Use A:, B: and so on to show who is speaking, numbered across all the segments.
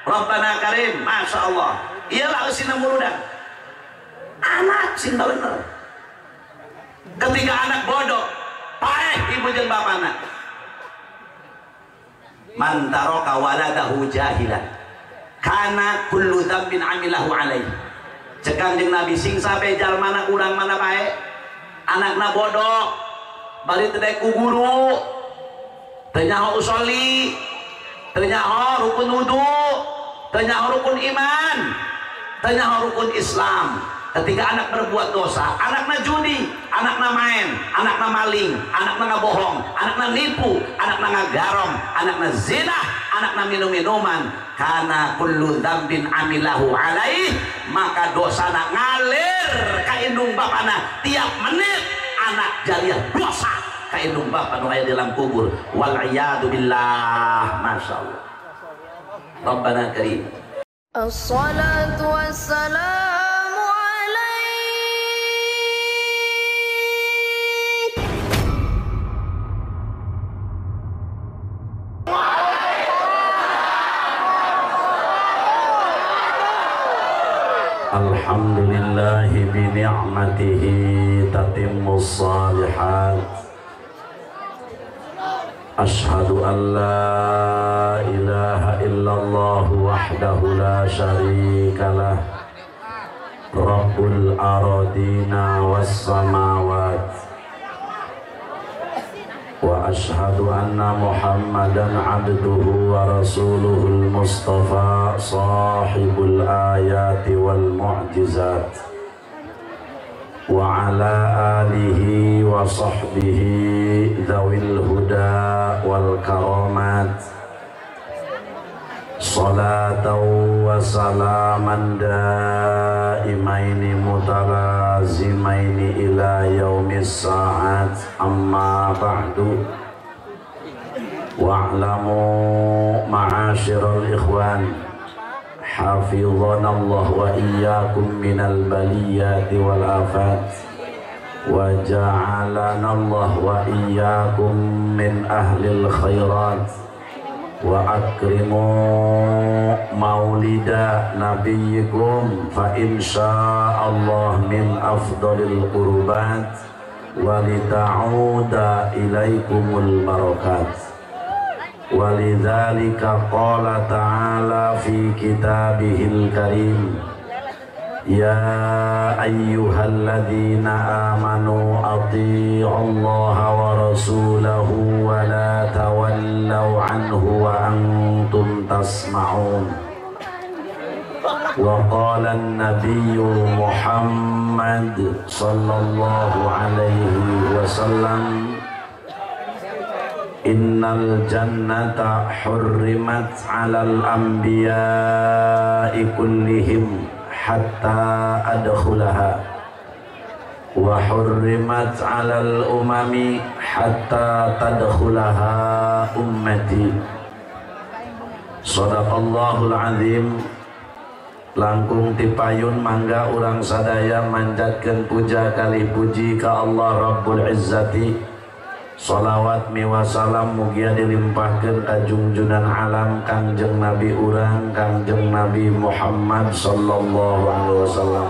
A: Rabbana Karim, Masya Allah. Iyalah usina muludan. Anak sing bener. Ketika anak bodoh, paeh ibu jeung bapana. Man taraka waladahu jahilan kana kullu dzambin amilahu alaihi. Cek Kangjeng Nabi sing sampe jalmana urang mana pae anakna bodoh bari teu daek ku guru, teu nyaho usolli, teu nyaho rukun wudu, teu nyaho rukun iman, teu nyaho rukun Islam. Ketika anak berbuat dosa, anakna judi, anakna main, anakna maling, anakna ngabohong, anakna nipu, anakna ngagarong, anakna zina, anakna minum-minuman, karena kullu dzambin amilahu alaih, maka dosana ngalir ka indung bapana tiap menit. Anak jariah dosa ka indung bapa nu aya di dalam kubur. Wal iyadu billah. Masya Allah. Rabbana Karim.
B: Assalatu wassalamu
C: Alhamdulillahi bi ni'matihi tatimmus salihat. Ashhadu an la ilaha illallah wahdahu la syarika lah, Rabbul aradina was samawat. Wa ashhadu anna Muhammadan abduhu wa rasuluhul mustafa sahibul ayati wal mu'jizat wa ala alihi wa sahbihi dzawil huda wal karamat. Salatan wa salaman daimaini mutalazimaini ila yaumis sa'at. Amma ba'du. Wa'lamu ma'asyiral ikhwan, hafizanallah wa iyyakum minal baliyati wal afat, wa ja'alanallah wa iyyakum min ahlil khairat. Wa akrimu maulida nabiyyikum fa insyaallah min afdalil qurbat wa lita'uda ilaikumul barakat. Walidzalika qala ta'ala fi kitabihil karim, ya ayyuhalladzina amanu athi'ullaha wa rasulahu wa la tawallaw anhu wa antum tasma'un. Wa qala an-nabiyyu Muhammad sallallahu alaihi wasallam, innal jannata hurrimat 'alal anbiya'i kullihim hatta adkhulaha wa hurrimat 'alal umami hatta tadkhulaha ummati. Shadaqallahul azim. Langkung tipayun mangga urang sadaya manjatkeun puja kali puji ka Allah Rabbul Izzati. Sholawat miwa salam mugia dilimpahkeun ka junjunan alam Kangjeng Nabi urang Kangjeng Nabi Muhammad sallallahu alaihi wasallam.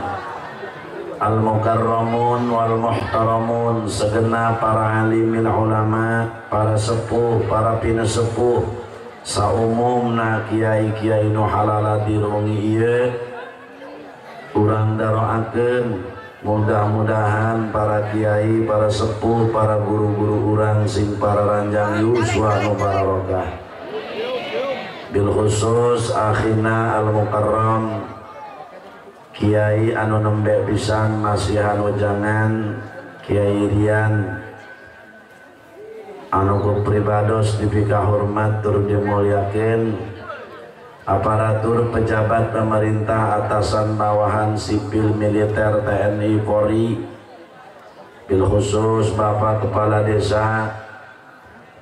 C: Al mukarramun wal muhtaramun, segenap para alimin ulama, para sepuh, para pinesepuh, saumumna kiai-kiai nu halala dirongi ieu urang daroakeun. Mudah-mudahan para kiai, para sepuh, para guru-guru urang sing para ranjang yuswa nu barokah. Bil khusus akhina al mukarram kiai anu nembe pisan masihan wejangan Kiai Rian anu ku pribados dipika hormat tur dimuliakeun, aparatur pejabat pemerintah atasan bawahan sipil militer TNI Polri, bil khusus Bapak Kepala Desa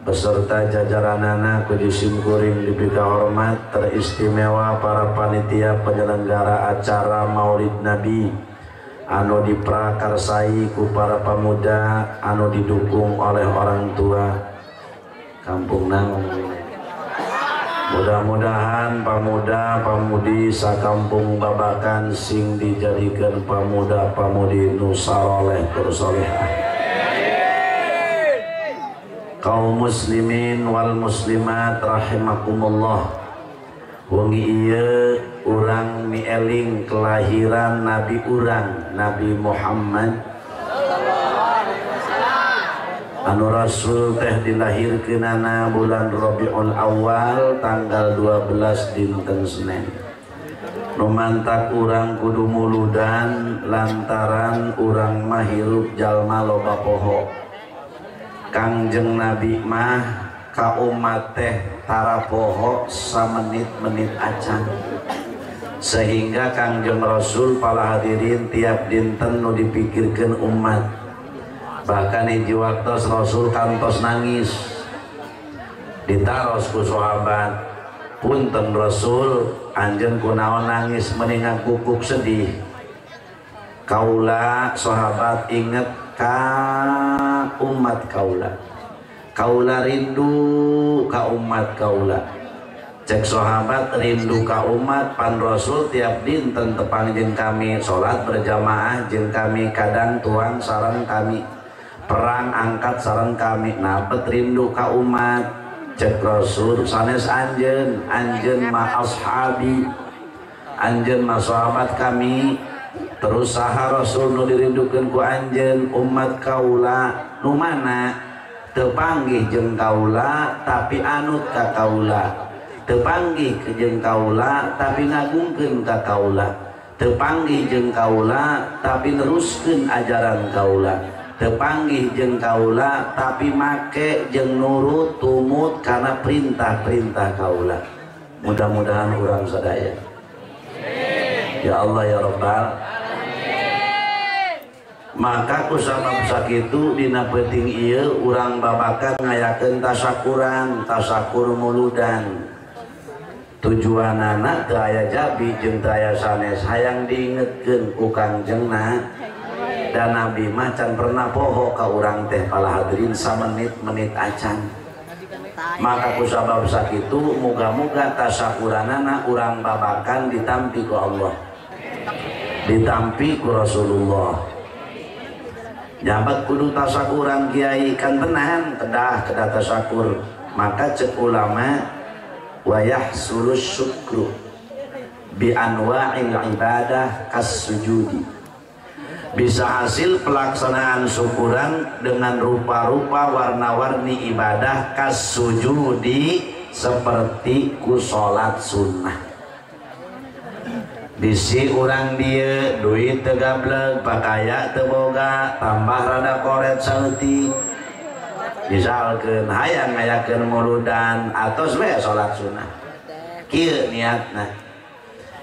C: beserta jajaranana ku simkuring dipika hormat, teristimewa para panitia penyelenggara acara Maulid Nabi anu diprakarsai ku para pemuda anu didukung oleh orang tua kampung naon. Mudah-mudahan pemuda-pemudi sakampung Babakan sing dijadikan pemuda-pemudi nu saroleh tur solehah. Kaum muslimin wal muslimat rahimakumullah. Wengi ieu urang mieling kelahiran nabi urang, Nabi Muhammad. Anu Rasul teh dilahirkeunana bulan Rabiul Awal tanggal 12 dinten Senin. Nu mantak urang kudu muludan lantaran urang mah hirup jalma loba poho. Kangjeng Nabi mah ka umat teh tara poho samenit-menit acan. Sehingga Kangjeng Rasul para hadirin tiap dinten nu dipikirkeun umat. Bahkan hiji waktos Rasul kantos nangis ditaros ku sahabat, punten Rasul anjeun kunaon nangis mendingan kukuk sedih. Kaula sahabat inget ka umat kaula, kaula rindu ka umat kaula. Cek sahabat rindu ka umat, pan Rasul tiap dinten tepang jeung kami salat berjamaah jeung kami, kadang tuang sareng kami, perang angkat sareng kami, napet rindu ka umat. Cek Rasul sanes anjeun, anjeun ma ashabi, anjeun ma sahabat kami. Terus saha Rasul nu dirindukeun ku anjeun umat kaula nu mana teu panggih jeung kaula tapi anut ka kaula, teu panggih jeung kaula tapi ngagungkeun ka kaula, teu panggih jeung kaula tapi neruskeun ajaran kaula, tepanggih jeung kaula tapi make jeung nurut tumut karena perintah-perintah kaula. Mudah-mudahan urang sadaya. Ya Allah ya Rabbal. Maka kusabab sakitu dina peuting ieu urang Babakan ngayakeun tasakuran, tasakur muludan. Tujuanana teu aya jabi jeung teu aya sanes, hayang diingetkeun ku Kangjengna. Dan Nabi mah can pernah poho ka urang teh pala hadirin samenit-menit acan. Maka kusabab sakitu muga-muga tasakuranana urang Babakan ditampi ku Allah, ditampi ku Rasulullah. Nyabat kudu tasakuran kiai kan tenan kedah kedah tasakur. Maka cek ulama wayah sulus syukru bi anwa'il ibadah kas sujudi. Bisa hasil pelaksanaan syukuran dengan rupa-rupa warna-warni ibadah kas sujudi seperti ku salat sunnah. Bisi urang dia duit teu gableg, pakaya teu boga, tambah rada koret saeutik. Misalkeun hayang ngayakeun muludan atos we salat sunnah. Kieu niatna.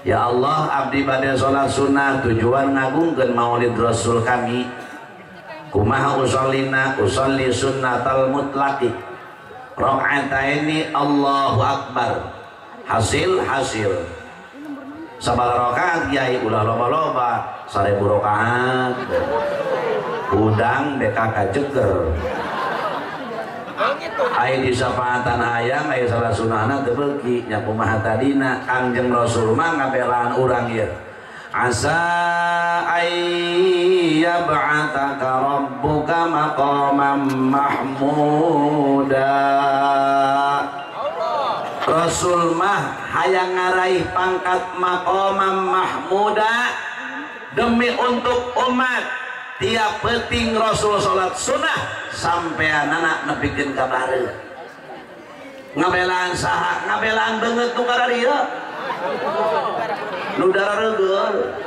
C: Ya Allah, abdi bade salat sunnah tujuan ngagungkeun maulid Rasul kami. Kumaha usallina? Usalli sunnatal mutlaqi. Rakaataini Allahu akbar. Hasil hasil. Sabaraha rakaat kiai ulah loba-loba, 1000 rakaat. Udang BKK jeger. Ai disapaatan hayang aya salah sunahna teu beuki nya kumaha tadina Kangjeng Rasul mah ngabelaan urang ieu. Asa ayyab'ataka rabbuka maqaman mahmuda. Rasul mah hayang ngaraih pangkat maqaman mahmuda demi untuk umat. Tiap penting Rasul salat sunnah sampai anak nepikeun ka bareuh. Ngabelaan saha? Ngabelaan beungeut nu kararieu. Nu darareugeur.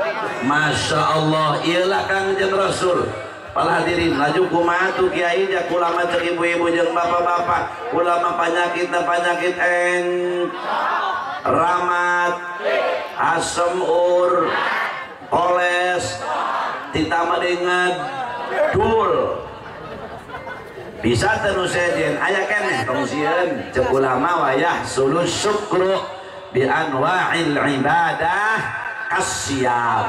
C: Masya Allah, ieulah Kangjeng Rasul. Para hadirin, laju kumaha tuh kiai ja kulama cek ibu-ibu jeung bapak-bapak, ulama panyakitna panyakit eng ramat, asem ur, koles, ditambah dengan dul. Bisa teu nu sejen aya keneh tong sieun cek ulama wayah sulus syukru bi anwa'il ibadah kasyam.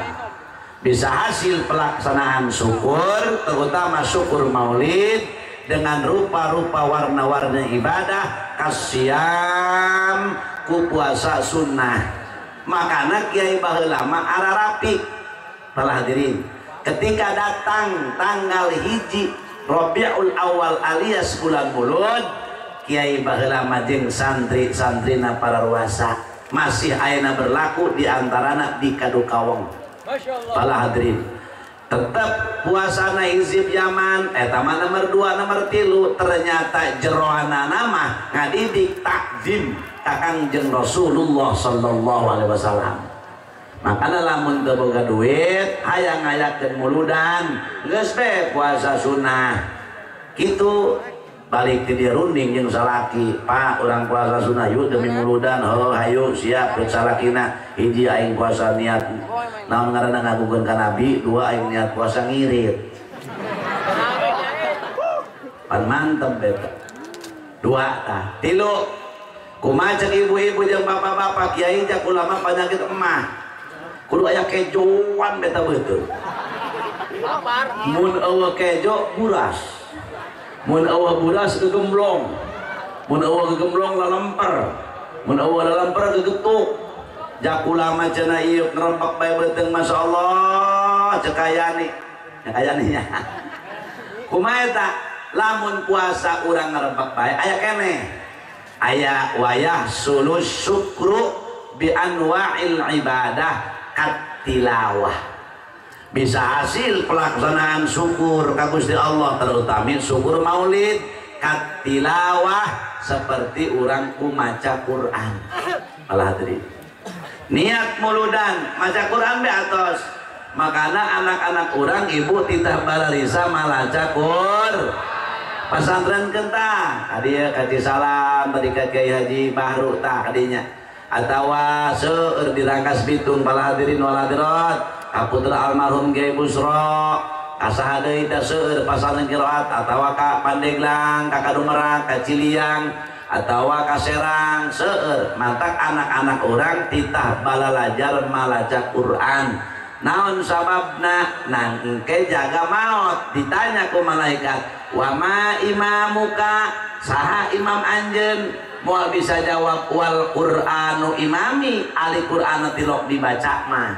C: Bisa hasil pelaksanaan syukur, terutama syukur maulid dengan rupa-rupa warna-warni ibadah kasyam
A: ku puasa sunnah. Makana kiai baheula mah ararapi. Para hadirin, ketika datang tanggal 1 Rabiul Awal alias bulan Mulud, kiai baheula mah jeung santri-santrina para ruasa masih ayeuna berlaku di antarana di Kadukaweng. Para hadirin, tetap puasana hizib Yaman eta mah nomor 2 nomor 3 ternyata jeroanana mah ngadidik takzim ka Kangjeng Rasulullah sallallahu alaihi wasallam. Makana lamun teu boga duit hayang ngayakeun muludan geus be puasa sunnah kitu balik ti dieu runding jeung salaki, Pak urang puasa sunnah yuk demi muludan, heuh hayu siap geus salakina hiji aing puasa niat naon ngaranna ngagugeun ka nabi, dua aing niat puasa ngirit pan mantep beta dua tah tilu kumaha cek ibu-ibu jeung bapak-bapak kiai cek ulama penyakit emah kudu aya kejoan beta beuteung mun eueuh kejo buras, mun eueuh buras gegemblong, mun eueuh gegemblong lalemper, mun eueuh lalemper gegetuk. Jak ulama cenah ieu ngerempak bae beuteung masyaallah cek kayani kayani nya kumaha eta lamun puasa urang ngerempak bae aya keneh aya wayah sulus syukru bi anwa'il ibadah katilawah. Bisa hasil pelaksanaan syukur ka Gusti Allah terutama syukur maulid katilawah seperti urang ku maca Quran. Alah hadirin, niat muludan maca Quran be atos. Makana anak-anak urang ibu titah balarisa malaca Quran pesantren kentah kadieu ka Cisalam tadi ka Kiai Haji Bahru tah kadinya atawa seueur di Rangkas Bitung. Para hadirin wal hadirat, putra almarhum Kiai Busro kasaha deui teh seueur pasantren qiraat atawa ka Pandeglang ka Kadumerak ka Ciliang atawa ka Serang seueur. Mantak anak-anak urang titah balalajar malaca Quran. Naon sababna? Nang engke jaga maot ditanya ku malaikat, wa ma imamuka, saha imam anjeun? Moal bisa jawab wal Qur'anu imami, ali Qur'an tilok dibaca mah.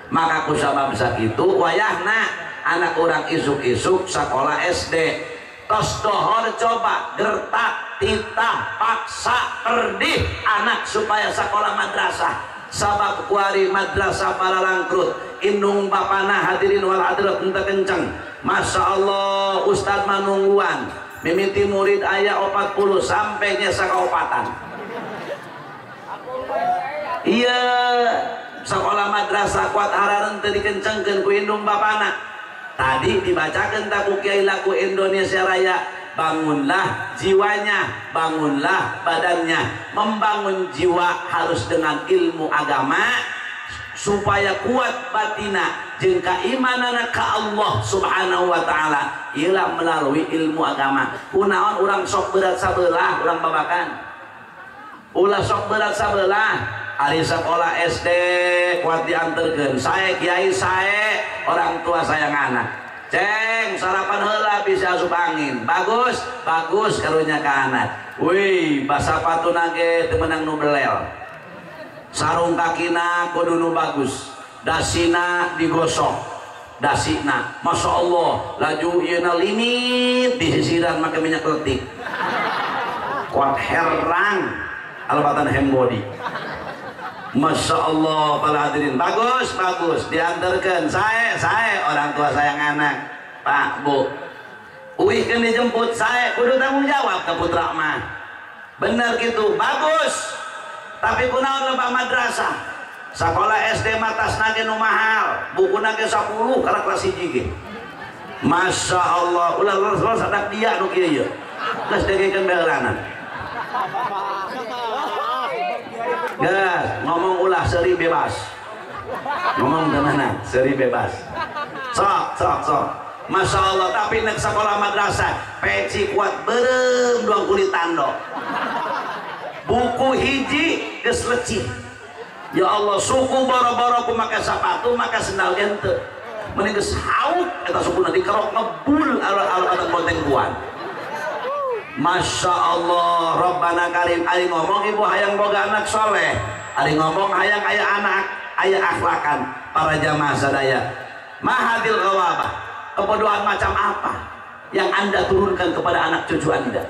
A: Maka ku sabab sakitu wayahna anak urang isuk-isuk sekolah SD tos dohor coba gertak titah paksa perdih anak supaya sekolah madrasah. Sabab kuari madrasah para langkrut indung bapana hadirin wal hadirat henteu kenceng. Masya Allah ustad manungguan mimiti murid aya 40 sampai nya sakaopatan. Iya sekolah madrasah kuat hararen teu dikencengkeun ku indung bapana. Tadi dibacakeun tak ku kiai laku Indonesia Raya, bangunlah jiwanya, bangunlah badannya. Membangun jiwa harus dengan ilmu agama supaya kuat batina jeung kaimanana ka Allah Subhanahu wa taala. Ilah melalui ilmu agama. Kunaon urang sok berat sabelah urang babakan. Ulah sok berat sabelah. Ari sekolah SD kuat dianterkeun. Sae kiai sae, orang tua sayang anak. Ceng sarapan heula bisa asup angin. Bagus, bagus karunya ka anak. Wih, basapatuna ge teu meunang nu belel. Sarung kakina kudu nu bagus. Dasina digosok. Dasina, Masya Allah, laju ieuna limit disisiran make minyak letik. Kuat herang alabatan hembody. Masya Allah para hadirin, bagus bagus diantarkan. Saya orang tua sayang anak, Pak Bu. Uihkeun dijemput saya kudu tanggung jawab ke putra mah. Bener gitu, bagus. Tapi kunaon lebah madrasah. Sekolah SD mah tasna ge nu mahal, bukuna ge 10 karena kelas 1 ge. Masya Allah, ulah leres-leres anak dia nu kieu ieu. Geus degekeun baheulana. Gas, ngomong ulah seri bebas. Ngomong temenan, seri bebas. Sok, sok, sok. Masya Allah, tapi nek sekolah madrasah, peci kuat berem dua kulit tando. Buku hiji geus lecih. Ya Allah, suku boro-boro ku make sepatu, make sendal ente. Mending geus hauk eta sukuna dikerok ngebul ala-ala kata bonteng kuan. Masya Allah, Rabbana Karim. Ari ngomong ibu hayang boga anak soleh, ari ngomong hayang aya anak aya akhlakan. Para jamaah sadaya, mahadil ghawabah, kebodohan macam apa yang anda turunkan kepada anak cucu anda?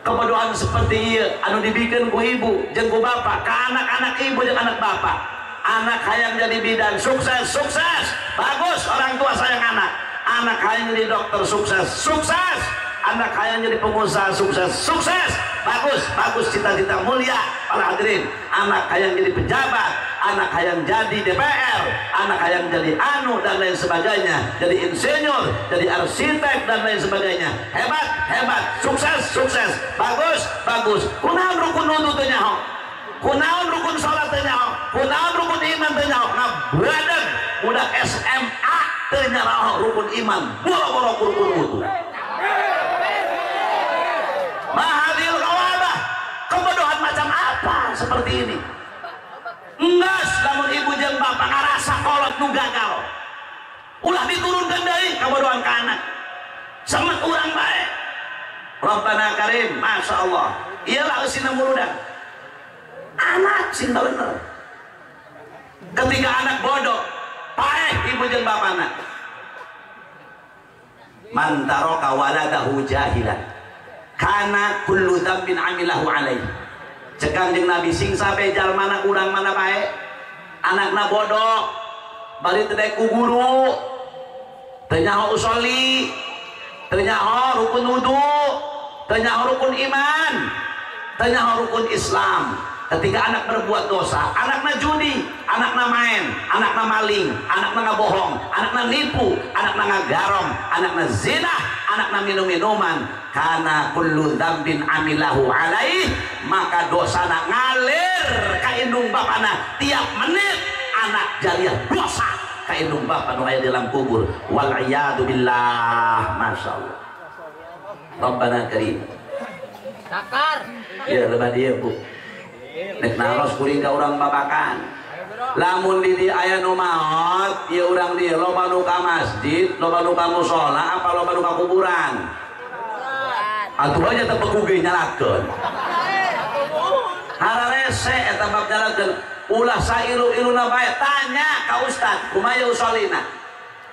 A: Kebodohan seperti ieu anu dibikeun ku ibu jeung ku bapak ka anak-anak ibu jeung anak bapak. Anak hayang jadi bidan sukses, sukses, bagus, orang tua sayang anak. Anak hayang jadi dokter sukses, sukses. Anak hayang jadi pengusaha sukses, sukses, bagus, bagus, cita-cita mulia para hadirin. Anak hayang jadi pejabat, anak hayang jadi DPR, anak hayang jadi anu dan lain sebagainya, jadi insinyur, jadi arsitek dan lain sebagainya. Hebat, hebat, sukses, sukses, bagus, bagus. Kunaon rukun wudu teu nyaho, kunaon rukun salat teu nyaho, kunaon rukun iman teu nyaho. Ngabadag budak SMA teu nyaraho rukun iman, boro-boro rukun wudu. Mahadil ghawabah, kebodohan macam apa seperti ini? Enggas lamun ibu jeung bapak ngarasa kolot nu gagal, ulah diturunkan deui kabodohan ka anak. Semet urang bae. Rabbana Karim, Masya Allah. Iyalah eusina murudan. Anak sing bener. Ketika anak bodoh, paeh ibu jeung bapana. Man taraka waladahu jahilan kana kullu dzambin amilahu alaihi. Cek Kanjeng Nabi sing sampe jalmana urang mana bae, anakna bodoh, bari teu daek ku guru, teu nyaho usoli, teu nyaho rukun wudu, teu nyaho rukun iman, teu nyaho rukun Islam. Ketika anak berbuat dosa, anakna judi, anakna main, anakna maling, anakna ngabohong, anakna nipu, anakna ngagarong, anakna zina, anakna minum-minuman, karena kullu dzambin amilahu alaih, maka dosana ngalir ka indung bapana tiap menit. Anak jariah dosa ka indung bapa nu aya di dalam kubur. Wal iyadu billah. Masya Allah. Rabbana Karim.
B: Takar.
A: Ya lebah dia bu. Nek naros kuring ka urang babakan. Lamun di dieu aya nu maot, ieu urang dieu loba nu ka masjid, loba nu ka mushola, apa loba nu ka kuburan? Atuh aja teu pekuge nyalakeun. Hararese eta bab nyalakeun. Ulah sailu-iluna bae, tanya ka ustad, kumaha usolina.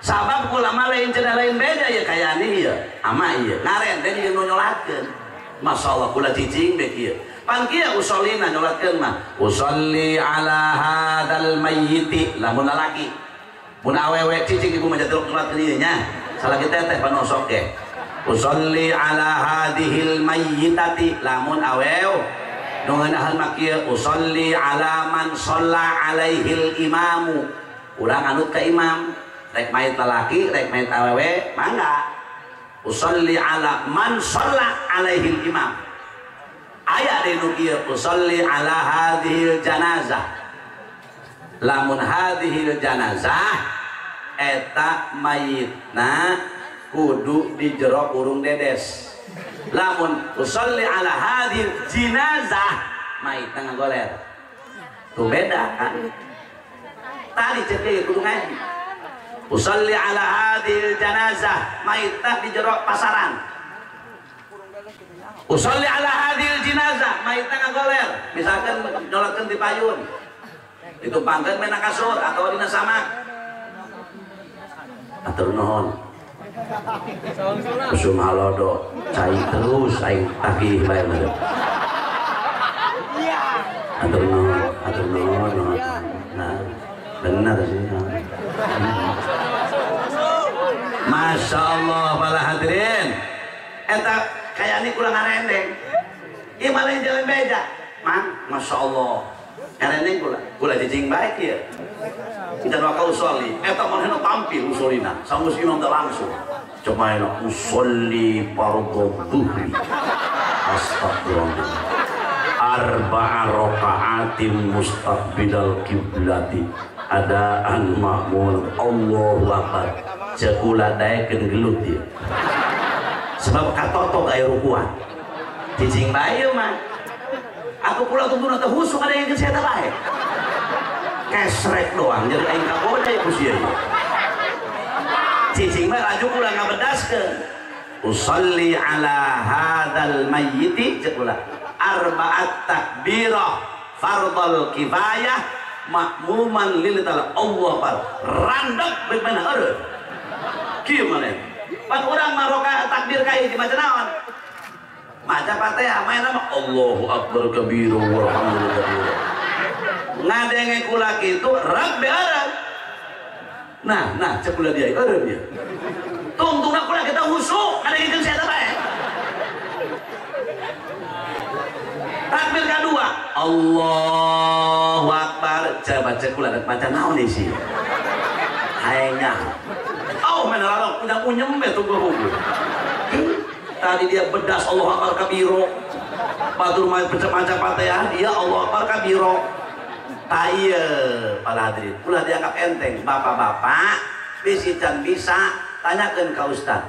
A: Sabab kula mah lain cenah lain beda ya kayani ieu, ama ieu. Ngarenden ieu nu nyolatkeun. Masyaallah kula cicing bae kieu. Pan kieu usolina nyolatkeun mah. Usolli ala hadzal mayyiti, lamun lalaki. Mun awewe cicing ibu mah jadelok nyolatkeun ieu nya. Salaki teteh panosok ge. Usolli ala hadhil mayyitati, lamun awew nu ngeunaheun mah kieu, usolli ala man shalla alaihil imamu. Urang anut ka imam, rek mayit lalaki, rek mayit awewe, mangga. Usolli ala man shalla alaihil imam. Aya deui nu kieu, usolli ala hadhil janazah. Lamun hadhil janazah eta mayitna kudu di jero kurung dedes. Lamun usolli ala hadhil jinazah mayitna ngagoler. Tuh beda kan? Tadi cek deui kudu ngaji. Usolli ala hadhil janazah mayitna di jero pasaran. Usolli ala hadhil jinazah mayitna ngagoler. Misalkan nyolatkeun di payun, ditumpangkeun mena kasur atau dina samak. Atur nuhun. Usum halodo cai terus aing tagih bae mah. Atur nuhun, atur nuhun. Nah, benar sih. Masya Allah para hadirin. Eta kayak ini kurang ngarendeng. Ieu malah jalan beja. Mang, Masya Allah. Ngarendeng kula, kula cicing baik ieu. Kita maka usolli, eta manehna tampil usolina, samus imam teh langsung. Coba enak usolli fardhu dhuhri. Astagfirullah. Arba'a raka'atin mustaqbilal kiblati. Adaan ma'mul. Allahu akbar. Cekula daekeun gelut ieu. Sebab katoto gaya rukuan. Cicing bae mah. Aku pula tunggu teh husuk ada yang saya bae. Kesrek doang jadi aing kagoda ku sia ieu. Cicing mah laju kula ngabedaskeun. Usalli ala hadzal mayyiti cek kula arba'at takbirah fardhal kifayah makmuman lil ta'ala. Allah akbar. Randeg bae mana eureun. Kieu maneh. Pan urang mah rakaat takbir ka hiji maca naon? Maca Fatihah main mah Allahu akbar kabiru walhamdulillah kabiru. Ngadenge kula kitu reg be eureun. Nah, nah cek kula dia eureun dia. Tungtungna kula kita husuk ngadengekeun saya bae. Takbir kedua, Allahu akbar. Coba cek kula rek maca naon isi. Hayangnya. Oh, mana larang udah unyem be tunggu buku. Tadi dia bedas Allahu akbar kabiro. Batur maca Fatihah, dia Allahu akbar kabiro. Ta ieu para hadirin, ulah dianggap enteng. Bapak-bapak bisi can bisa tanyakeun ka ustaz.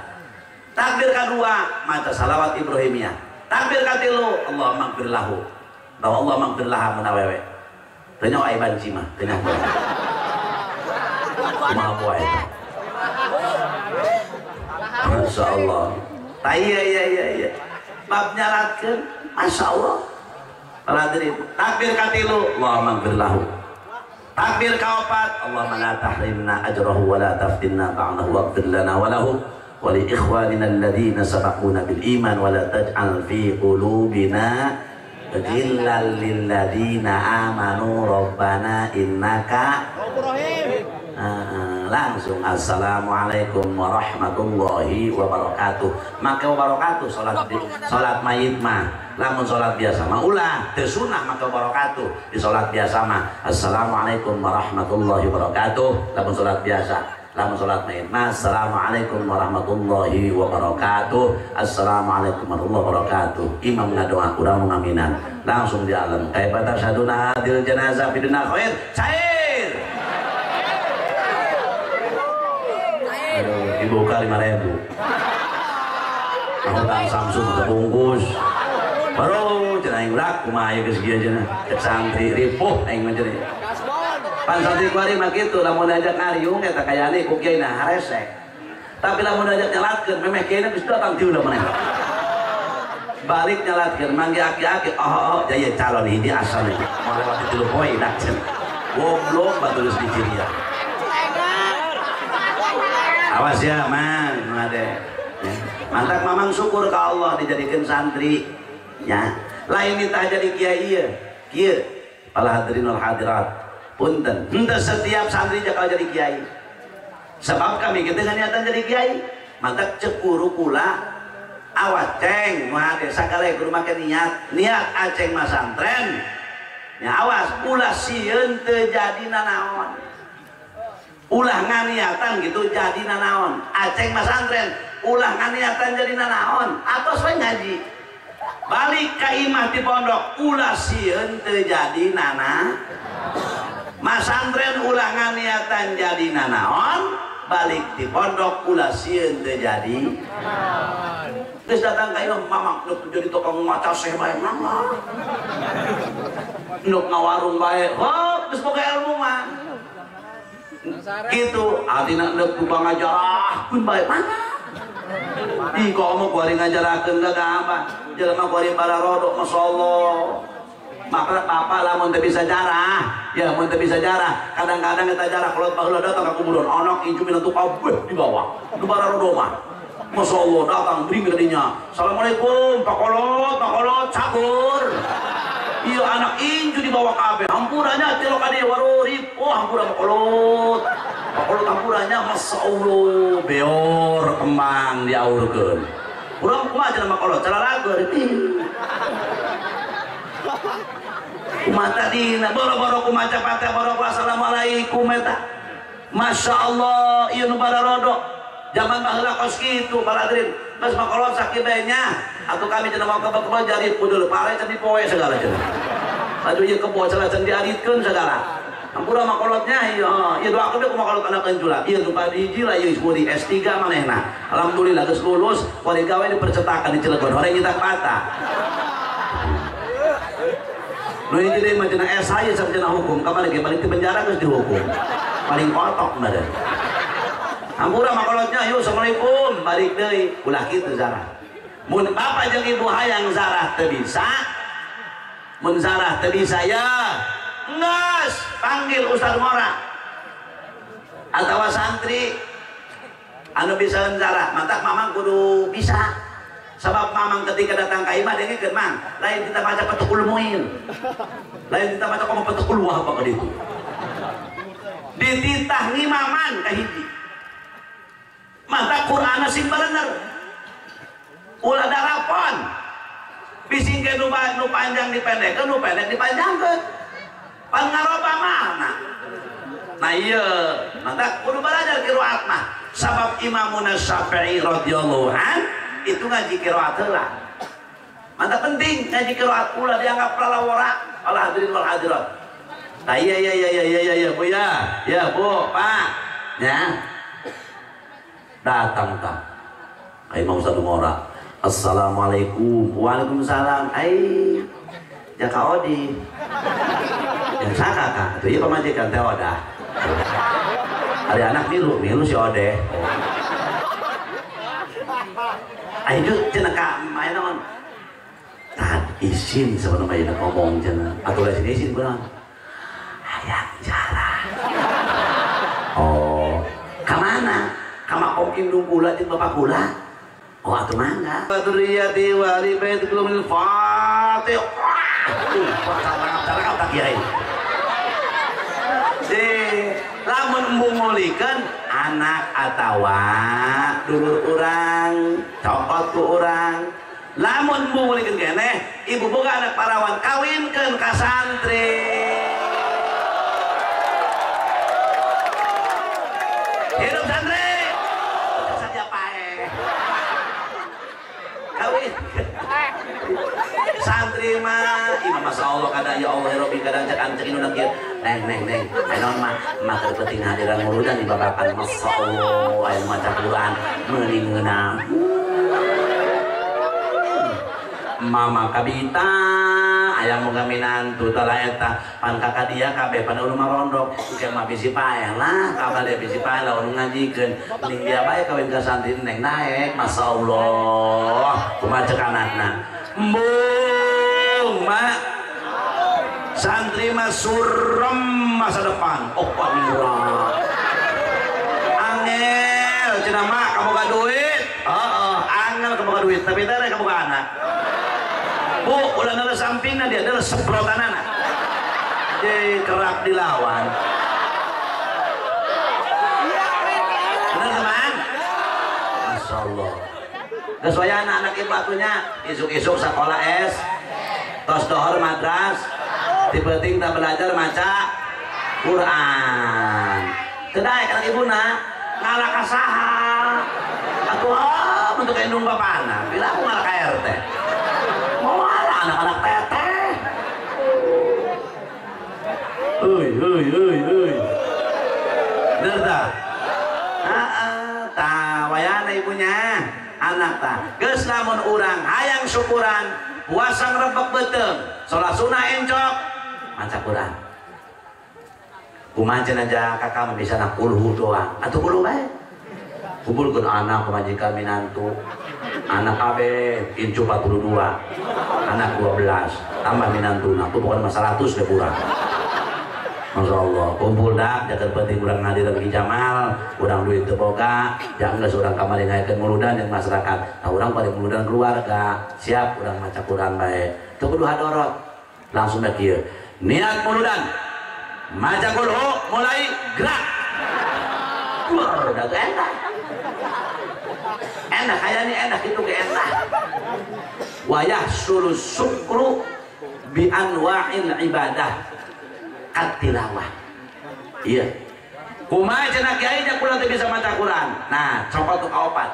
A: Takbir kedua maca salawat Ibrahimiyah. Takbir katilu Allahumma gfir lahu. Bahwa Allahumma gfir laha mun awewe. Teu nyaho ai banci mah, teu nyaho. Kumaha poe eta. Masya Allah. Ta iya iya iya iya. Bab nyalatkeun, Masya Allah. Para hadirin, takbir katilu Allahumma gfir lahu. Takbir kaopat Allahumma la tahrimna ajrahu wa la taftinna ba'dahu waghfir lana wa lahu wa li ikhwanina alladhina sabaquna bil iman wa la taj'al fi qulubina ghillan lil ladzina amanu rabbana innaka rahim. Langsung assalamualaikum warahmatullahi wabarakatuh. Maka wabarakatuh salat salat mayit mah. Lamun salat biasa mah ulah teu sunah maka wabarakatuh. Di salat biasa mah assalamualaikum warahmatullahi wabarakatuh. Lamun salat biasa, lamun salat mayit mah assalamualaikum warahmatullahi wabarakatuh. Assalamualaikum warahmatullahi wabarakatuh. Imam ngadoa urang ngaminan. Langsung di alam kaifa tasyhaduna hadil janazah fi dunya khair. Cair. Aduh, dibuka 5.000. Hutang Samsung kebungkus. Baru cenah aing urak kumaha ieu geus kieu cenah. Cek santri ripuh aing mah cenah. Pan santri kuari mah kitu lamun diajak ngariung eta kayane ku kiai na haresek. Tapi lamun diajak nyalatkeun memeh kiai geus datang ti ulah maneh. Balik nyalatkeun mangge aki-aki oh oh jaya calon hiji asal ieu. Moal lewat 3 poe dak cenah. Goblok batur geus dicirian. Awas ya man, ade. Mantap mamang syukur ke Allah dijadikan santri. Ya, lain minta jadi kiai ieu. Kieu para hadirin wal hadirat. Punten, henteu setiap santri bakal jadi kiai. Sebab kami kitu niatan jadi kiai. Mantap cek guru kula awas ceng nu hade sagala kudu make niat. Niat aceng masantren. Ya awas ulah sieun teu jadi nanaon. Ulah nganiatan gitu jadi nanaon. Aceng masantren ulah nganiatan jadi nanaon atos we ngaji. Balik ka imah di pondok ulah sieun teu jadi nana. Masantren ulah nganiatan jadi nanaon, balik di pondok ulah sieun teu jadi nanaon. Geus datang ka imah mamang nu jadi tukang maca seh bae mama. Nu ngawarung bae, hop geus boga ilmu mah. Gitu, atina neuk tukang ngajarah pun bae mana. Ih komo kuari ngajarakeun ka apa? Jelema kuari bararodok masyaallah. Maka bapak lamun teu bisa jarah, ya mun teu bisa jarah, kadang-kadang kita jarah kolot baheula datang ka kuburan, anak incu minantu kabeh dibawa. Nu bararodok mah. Masyaallah datang bring ka dinya. Assalamualaikum Pak Kolot, Pak Kolot cagur. Iya anak incu dibawa kabeh. Hampurannya celok ka dieu warurip. Oh hampura Pak Kolot. Pak Kolot hampurannya masyaallah beor kembang diaurkeun. Urang kumaha cenah Pak Kolot? Calalageun. Kumaha tadina boro-boro kumaca Fatihah boro-boro assalamualaikum eta. Masya Allah ieu nu bararodok. Zaman baheula kos kitu para hadirin. Geus Pak Kolot sakieu bae nya. Atuh kami cenah mau kebel-kebel jari pudul pare cenah dipoe segala cenah. Aduh ieu kebo cenah cenah diaritkeun segala. Hampura makolotnya iya, iya doakeun we kumaha kolot anak kencula. Iya nu hiji lah ieu di S3 manehna. Alhamdulillah geus lulus, kuari gawe di percetakan di Cilegon, horeng nyetak patah. Nu hiji deui mah cenah S aya sarjana hukum, kamari ge balik ti penjara geus dihukum. Paling kotok mah. Hampura makolotnya yuk assalamualaikum balik deui ulah kitu zarah. Mun bapak jeung ibu hayang zarah teu bisa, mun zarah teu bisa ya nges panggil ustaz ngora atawa santri anu bisa zarah. Mantak mamang kudu bisa. Sebab mamang ketika datang ka imah dengekeun mang, lain kita baca petukul muin. Lain kita baca komo petukul wah apa ka ditu. Dititah ngimaman ka hiji. Mata Qur'an sing bener. Ulah darapon. Bising ke nu panjang dipendekkeun, nu pendek dipanjangkeun. Pan ngaroba mana? Nah iya, mata kudu belajar qiraat mah. Sabab Imamuna Syafi'i radhiyallahu an itu ngaji qiraat heula. Mata penting ngaji qiraat ulah dianggap lalawara. Al hadirin wal hadirat. Nah iya iya iya iya iya iya Bu ya. Ya Bu, Pak. Ya. Datang tah. Ai mau satu ngora. Assalamualaikum. Waalaikumsalam. Ai jaka Odi. Yang saka kah? Atuh ieu pamajikan teh odah. Ada anak milu, milu si Ode. Ayo cenah ka aya naon? Tah izin sabanana ayeuna ngomong cenah. Atuh lain izin kunaon? Hayang jarah. Oh, ka mana? Ka makom indung kula jeung bapak kula. Oh, atuh mangga. Dzurriyyati wa li baitikum al-Fatihah. Cara kiai. Lamun embung ngulikeun anak atawa dulur urang, cokot ku urang. Lamun embung ngulikeun keneh, ibu boga anak parawan kawinkeun ka santri. Hidup santri. Saja pae. Kawin. Santri mah, ieu mah Allah kadang ya Allah ya Rabbi kadang cek anu cek induna kieu. Neng neng neng, aya mah mah keur penting hadiran muludan di babakan masyaallah aya maca Quran meuni ngeunah. Mama kabita aya moga minantu tala eta pan kakak dia kabeh pan urang marondok engke mah bisi paeh lah kabeh bisi paeh lah urang ngajikeun mending dia bae kawin ka santri neng naek masyaallah kumaha cek anakna. Embung mak santri mah surem masa depan. Oh pak murah angel cenah mak kaboga duit. Heeh, angel kaboga duit tapi teh kaboga anak. Bu, ulah nala sampingna dia adalah seprotanana. Jadi kerap dilawan. Benar teman? Masya Allah. Geus waya anak-anak ibu atunya isuk-isuk sekolah es, tos dohor madras, ti penting tak belajar maca Quran. Teu daek anak ibuna ngalah ka saha? Atuh bentuk indung bapana, bila aku ngalah ka RT. Moal anak-anak teteh. Euy euy euy euy. Bener tah? Heeh, tah wayana ibunya. Anak tah geus lamun urang hayang syukuran puasa ngrebek beuteung salat sunah encok maca Quran kumaha cenah aja kakak mah bisa nak kulhu doang atuh kulhu bae kumpulkeun anak pamajikan minantu anak kabeh incu 42 anak 12 tambah minantuna tuh pokoknya mah 100 deh kurang. Masya Allah, kumpul dah, jaga penting urang ngadiran ki Jamal, urang duit teu boga, jangan geus urang kamari ngayakeun muludan jeung masyarakat. Nah, urang paling muludan keluarga, siap urang maca Quran bae. Teu kudu hadorot. Langsung bae kieu. Niat muludan. Maca kulhu mulai gerak. Wah, udah enak. Enak kayaknya enak itu ke enak. Wa yahsulu syukru bi anwa'il ibadah. Katilawah. Iya. Kumaha cenah kiai nya kula teu bisa maca Quran. Nah, cokot tu kaopat.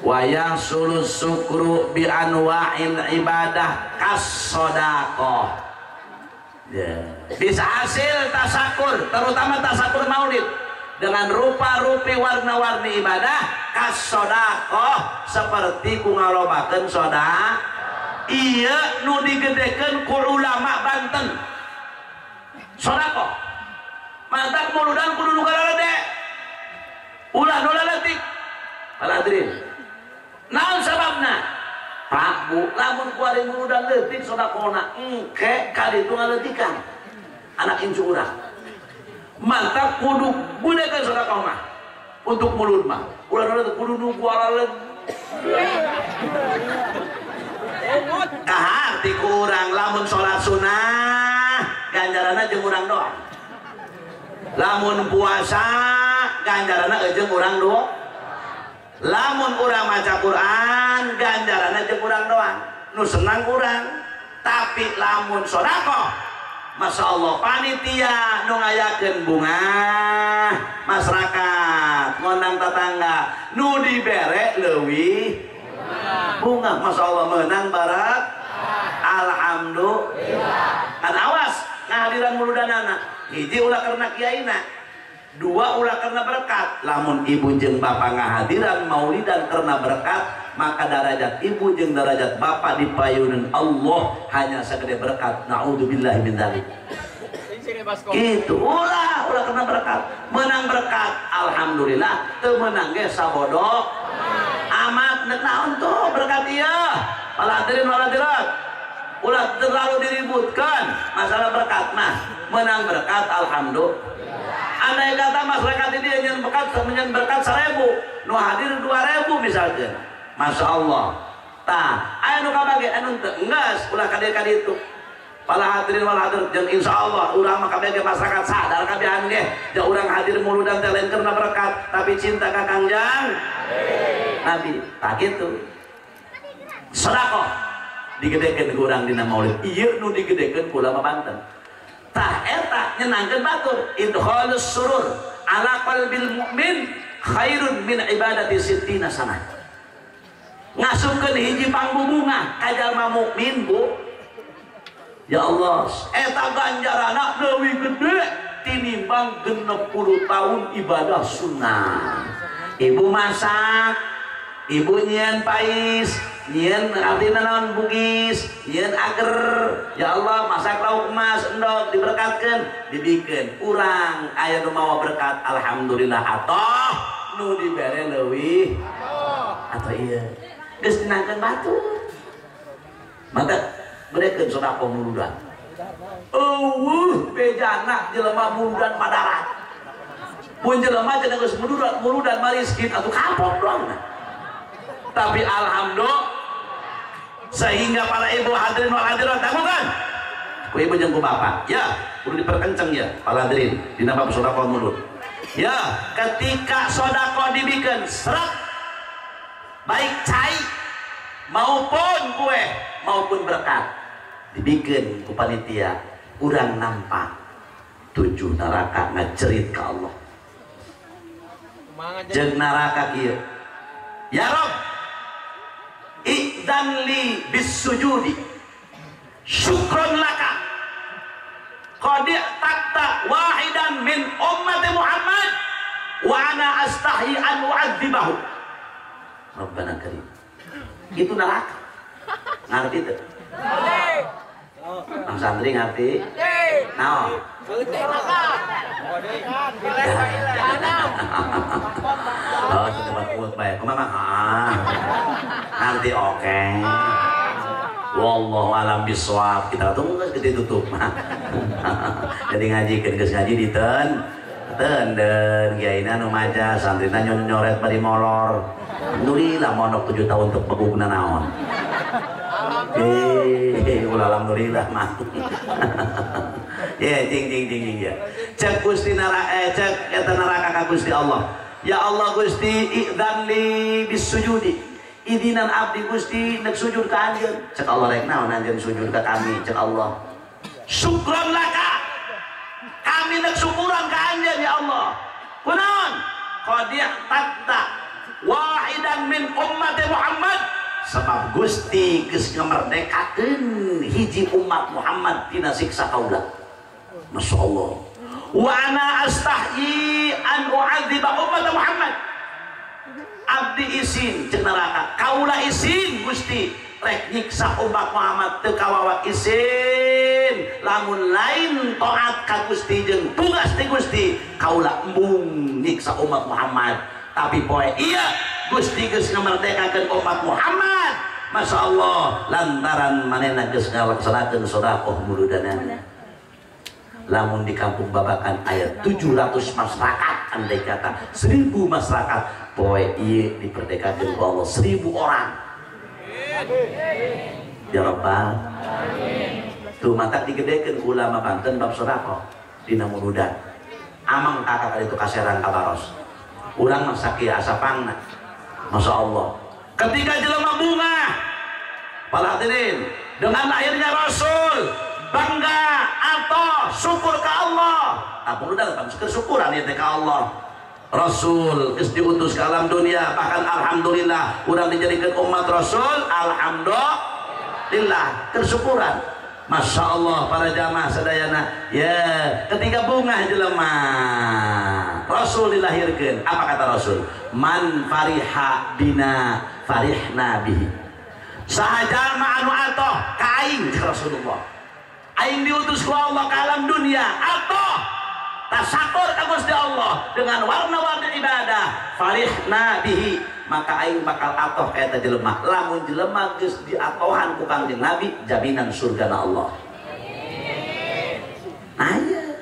A: Wa yahsulu syukru bi anwa'il ibadah kas-shadaqah. Yeah. Bisa hasil tasakur, terutama tasakur maulid dengan rupa-rupi warna-warni ibadah kas-shadaqah seperti ku ngalobakeun sedekah. Ieu nu digedekeun ku ulama Banten. Sodako, mantap muludan kudu nu garede. Ulah nu laletik. Para hadirin. Naon sababna? Pak Bu, lamun kuari muludan leutik sedekahna engke ka ditu ngaleutikan anak incu urang. Mantap kudu gunakan sedekah mah untuk mulud mah. Ulah nu kudu nu kuaraleun. Kaharti ku urang lamun salat sunah ganjaranna jeung urang doang. Lamun puasa ganjaranna jeung urang doang. Lamun urang maca Quran ganjaranna jeung urang doang. Nu senang urang. Tapi lamun sedekah, Masya Allah, panitia nu ngayakeun bunga masyarakat ngondang tetangga nu dibere leuwih bunga. Masya Allah menang barak. Alhamdulillah. Kan awas ngahadiran muludanana. Hiji ulah karena kiaina, dua ulah karena berkat. Lamun ibu jeung bapak ngahadiran maulidan karena berkat, maka darajat ibu jeung darajat bapak dipayunan Allah hanya segede berkat. Naudzubillahi min dzalik. Gitu, ulah ulah karena berkat. Menang berkat, alhamdulillah. Teu menang ge sabodo amat. Nek naon tuh berkat ieu? Para hadirin wal hadirat, ulah terlalu diributkan masalah berkat mah. Menang berkat, alhamdulillah. Andai kata masyarakat ini yang berkat, menyen berkat 1000, nu hadir 2000 misalkan, Masya Allah. Tah, aya nu kabage, anu teu enggeus, ulah kadieu itu. Para hadirin wal hadirat, jeung insya Allah urang mah kabeh masyarakat sadar kabehan ge, da urang hadir muludan teh lain karena berkat, tapi cinta ka Kangjeng Nabi. Tah kitu. Sedekah digedekeun ku urang dina maulid. Ieu nu digedekeun ku ulama Banten. Tah eta nyenangkeun batur, idkhalus surur ala qalbil mu'min khairun min ibadati sittina sanah. Ngasupkeun hiji pangbubunga ka jalma mukmin, Bu. Ya Allah, eta ganjaranna leuwih gede tinimbang 60 tahun ibadah sunnah. Ibu masak, ibu nyieun pais, nyieun artina naon bugis, nyieun ager. Ya Allah, masak lauk emas endog diberkatkeun, dibikeun urang aya nu mawa berkat, alhamdulillah. Atoh nu dibere leuwih atau ieu geus nyenangkeun batur. Mantap. Berekeun sedekah muludan. Eueuh bejana jelema muludan madarat. Mun jelema cenah geus muludan, muludan mariskin atuh kapok doang. Tapi alhamdulillah, sehingga para ibu hadirin wal hadirat tanggungan ku ibu jeung ku bapak ya, kudu diperkenceng ya para hadirin dina bab sedekah mulud. Ya, ketika sedekah dibikeun seret baik cai maupun kue maupun berkat dibikin ku panitia, urang nampak 7 neraka ngacerit ka Allah. Jeung neraka kieu, ya Rob, idzan li bisujudi syukron laka qad taqta wahidan min ummati Muhammad wa ana astahi an u'adzibahu. Rabbana karim. Itu neraka. Ngerti tuh? Bang santri ngerti? Naon? Oh, tempat kuat bae. Kumaha? Ah. Ngerti oke. Wallahu alam bisawab. Kita tunggu geus gede tutup. Jadi ngajikeun geus ngaji diten. Tenden kiaina nu maca, santrina nyoret bari molor. Alhamdulillah mondok 7 tahun untuk pegugna naon. Ulah alhamdulillah mah. Ya cing cing cing cing ya. Cek Gusti neraka, cek eta neraka ka Gusti Allah. Ya Allah Gusti, idzan li bisujudi. Idinan abdi Gusti nek sujud ka anjeun. Cek Allah rek naon anjeun sujud ka kami, cek Allah. Syukron laka. Kami nek syukuran ka anjeun ya Allah. Kunaon? Qad taqta wahidan min ummati Muhammad. Sebab Gusti geus ngamerdekakeun hiji umat Muhammad tina siksa kaula. Masya Allah. Wa ana astahyi an u'adziba umat Muhammad. Abdi isin cek neraka, kaula isin Gusti rek nyiksa umat Muhammad teu kawawa isin. Lamun lain taat ka Gusti jeung tugas ti Gusti, kaula embung nyiksa umat Muhammad. Tapi poe iya Gusti geus ngamerdekakeun umat Muhammad. Masya Allah lantaran manehna geus ngalaksanakeun sedekah muludanana. Lamun di kampung Babakan aya 700 masyarakat, andai kata 1000 masyarakat, poe ieu diperdekakeun ku Allah 1000 orang. Ya Rabbal. Tuh matak digedekeun ku ulama Banten bab sedekah dina muludan. Amang kakak itu kaserang kabaros. Urang mah sakieu asa pangna. Masya Allah. Ketika jelema bunga, para hadirin, dengan lahirnya Rasul, bangga atau syukur ke Allah. Tak perlu dalam syukuran ya ke Allah. Rasul geus diutus ke alam dunia, bahkan alhamdulillah urang dijadikan umat Rasul, alhamdulillah, kesyukuran. Masya Allah para jamaah sadayana. Ya, ketika bunga jelema Rasul dilahirkan, apa kata Rasul? Man fariha bina farihna bihi. Saha jalma anu atoh ka aing Rasulullah. Aing diutus ku Allah ke alam dunia, atoh tasakur ka Gusti Allah dengan warna-warni ibadah, farihna bihi, maka aing bakal atoh ka eta jelema. Lamun jelema geus diatohan ku Kangjeng Nabi, jaminan surgana Allah. Nah, iya.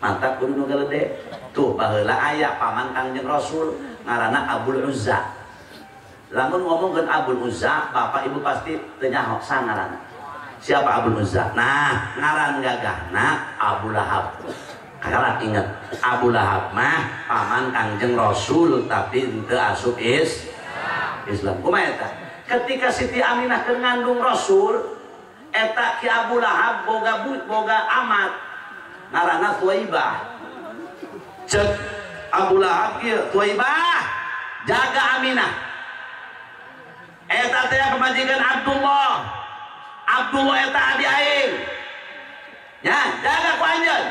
A: Mantap kudu nu galede. Tuh baheula aya paman Kangjeng Rasul ngaranna Abul Uzza. Lamun ngomongkeun Abul Uzza, bapak ibu pasti teu nyaho sangaranna. Siapa Abul Uzza? Nah, ngaran gagahna Abu Lahab. Kakarak inget, Abu Lahab mah paman Kangjeng Rasul tapi henteu asup Islam. Kumaha eta? Ketika Siti Aminah keur ngandung Rasul, eta Ki Abu Lahab boga amat ngaranna Thuwaibah. Cek Abu Lahab kieu, Thuwaibah, jaga Aminah. Eta teh pamajikan Abdullah. Abdullah eta abi aing. Ya, jaga ku anjeun.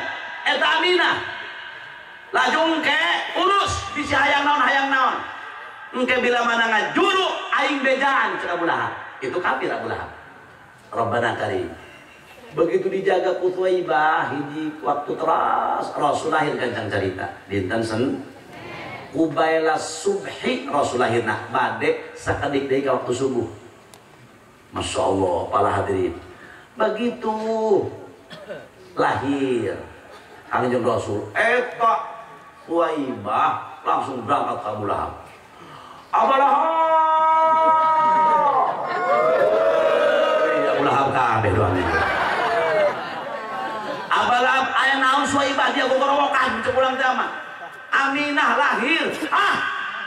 A: Eta Aminah. Lajung ke urus bisi hayang naon. Engke bila mana ngajuru aing bejaan cek Abu Lahab. Itu kafir Abu Lahab. Rabbana karim. Begitu dijaga ku Thuwaibah hiji waktu teras Rasul lahir gancang carita. Dinten sen Kubaila subhi Rasul lahirna bade sakedik deui ka waktu subuh. Masya Allah para hadirin. Begitu lahir Kangjeng Rasul, eta Thuwaibah langsung berangkat ke Abu Lahab. Abu Lahab, Abu Lahab kabeh doang. Abu Lahab aya naon Thuwaibah dia gogorowokan cek urang teh mah. Aminah lahir. Ah,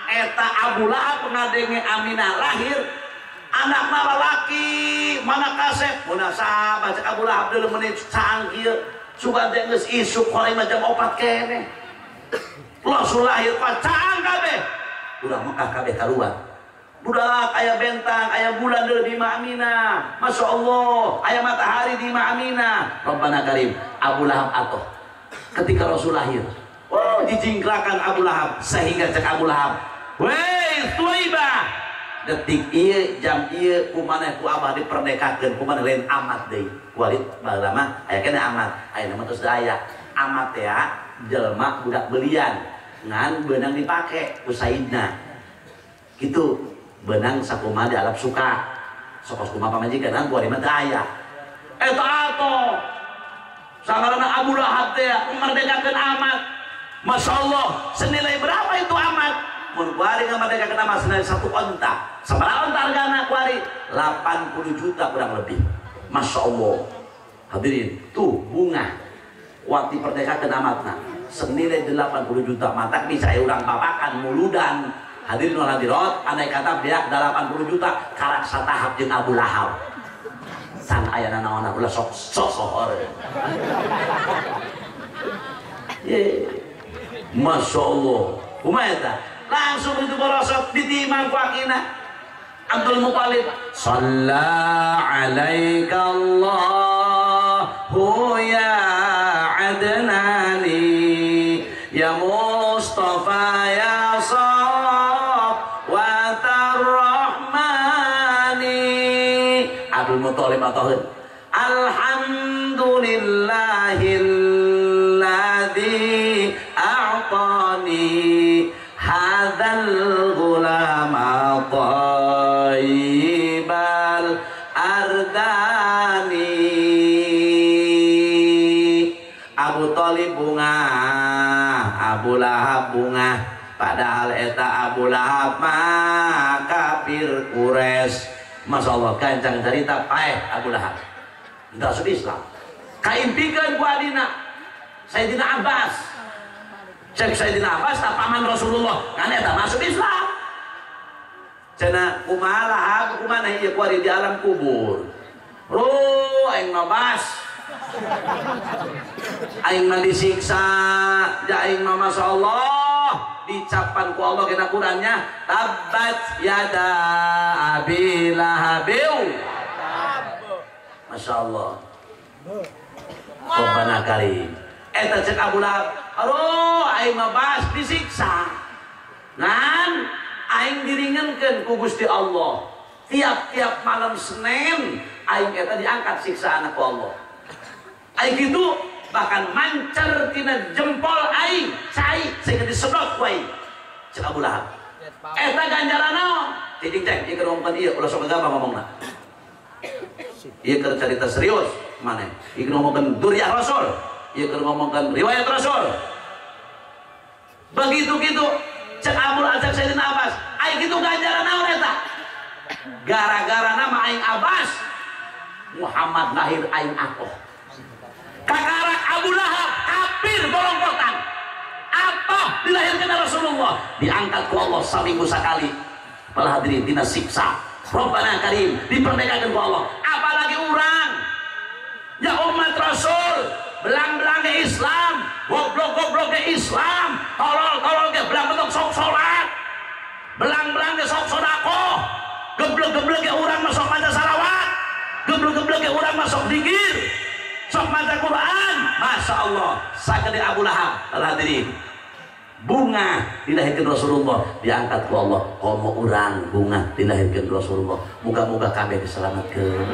A: eta Abu Lahab ngadenge Aminah lahir, anakna lalaki, mana kasep, munasabah cek Abu Lahab deuleu menit caang kieu. Sugan teh geus isuk horeng mah jam 4 keneh. Langsung lahir pacaang kabeh. Urang Mekah kabeh kaluar. Budak aya bentang, aya bulan deui di Imah Aminah. Masya Allah, aya matahari di Imah Aminah. Rabbana karim, Abu Lahab atoh. Ketika Rasul lahir, oh dijingkrakan Abu Lahab sehingga cek Abu Lahab, "Wei, Thuwaibah, detik ieu jam ieu ku maneh ku abah diperdekakeun, ku maneh lain amat deui." Kualit baheula mah aya keneh amat, ayeuna mah tos aya. Amat teh jelema budak belian, ngan beunang dipake ku saidna. Kitu beunang sakumaha dialap suka. Sokos kumaha pamajikan ngan kuari mah teu aya. Eta atoh. Sangarana Abu Lahab teh merdekakeun amat. Masya Allah, senilai berapa itu amat? Mun kuari ngamerdekakeun amat senilai 1 onta. Sabaraha onta hargana kuari? 80 juta kurang lebih. Masya Allah. Hadirin, tuh bunga waktu perdekakeun amatna senilai 80 juta. Matak bisa urang babakan muludan. Hadirin wal hadirat, andai kata beak 80 juta karak satahap jeung Abu Lahab. San ayana naonna ulah sok sok sohor. Ye. Masya Allah. Kumaha eta? Langsung itu borosot ditimang ku akina Abdul Muthalib. Shalla alaika Allahu ya Adnani ya Mustafa ya Safwatar Rahmani. Abdul Muthalib atau alhamdulillahilladzi a'tani
C: hadzal ghulama thayyibal ardani. Abu Thalib bunga, Abu Lahab bunga, padahal eta Abu Lahab mah kafir Quraisy. Masya Allah, gancang cerita paeh Abu Lahab masuk Islam. Kaimpikeun ku adina Sayyidina Abbas. Cek Sayyidina Abbas tak paman Rasulullah kan eta masuk Islam. Cenah kumaha Lahab kumaha ieu kuari di alam kubur. Ruh aing mah bas. Aing mah disiksa, ja aing mah masyaallah dicapan ku Allah kena Qurannya tabbat yada abi lahabiu. Masya Allah. Rabbana karim. Eta cek Abu Lahab, aduh aing mah bas disiksa. Ngan aing diringankeun ku Gusti Allah. Tiap-tiap malam Senin aing eta diangkat siksaan ku Allah. Aing kitu bahkan mancer tina jempol aing, cai sehingga disedot ku aing. Cek Abu Lahab. Eta ganjaran naon? Cicing cek, ieu keur ngomongkeun ieu ulah sok gampang ngomongna. Ieu keur carita serius maneh. Ieu keur ngomongkeun dzurriyyah Rasul, ieu keur ngomongkeun riwayat Rasul. Begitu gitu cek Abu Lahab Sayyidina Abbas, aing kitu ganjaran naon eta? Gara-gara nama aing Abbas, Muhammad lahir aing atoh. Kakarak Abu Lahab kafir bolongkotan atoh dilahirkan Rasulullah, diangkat ku Allah saminggu sakali. Para hadirin dina siksa Rabbana karim diperdekakan ku Allah. Apalagi urang ya umat Rasul, belang-belang ke Islam, goblok-goblok ke Islam, tolol-tolol ke belang bentuk sok sholat, belang-belang ke sok sodakoh, geblek-geblek ke urang masuk maca salawat, geblek-geblek ke urang masuk dikir, sok maca Quran. Masya Allah, sagede Abu Lahab. Para hadirin, bunga dilahirkan Rasulullah, diangkat ku Allah. Komo urang bunga dilahirkan Rasulullah. Moga-moga kabeh diselamatkeun.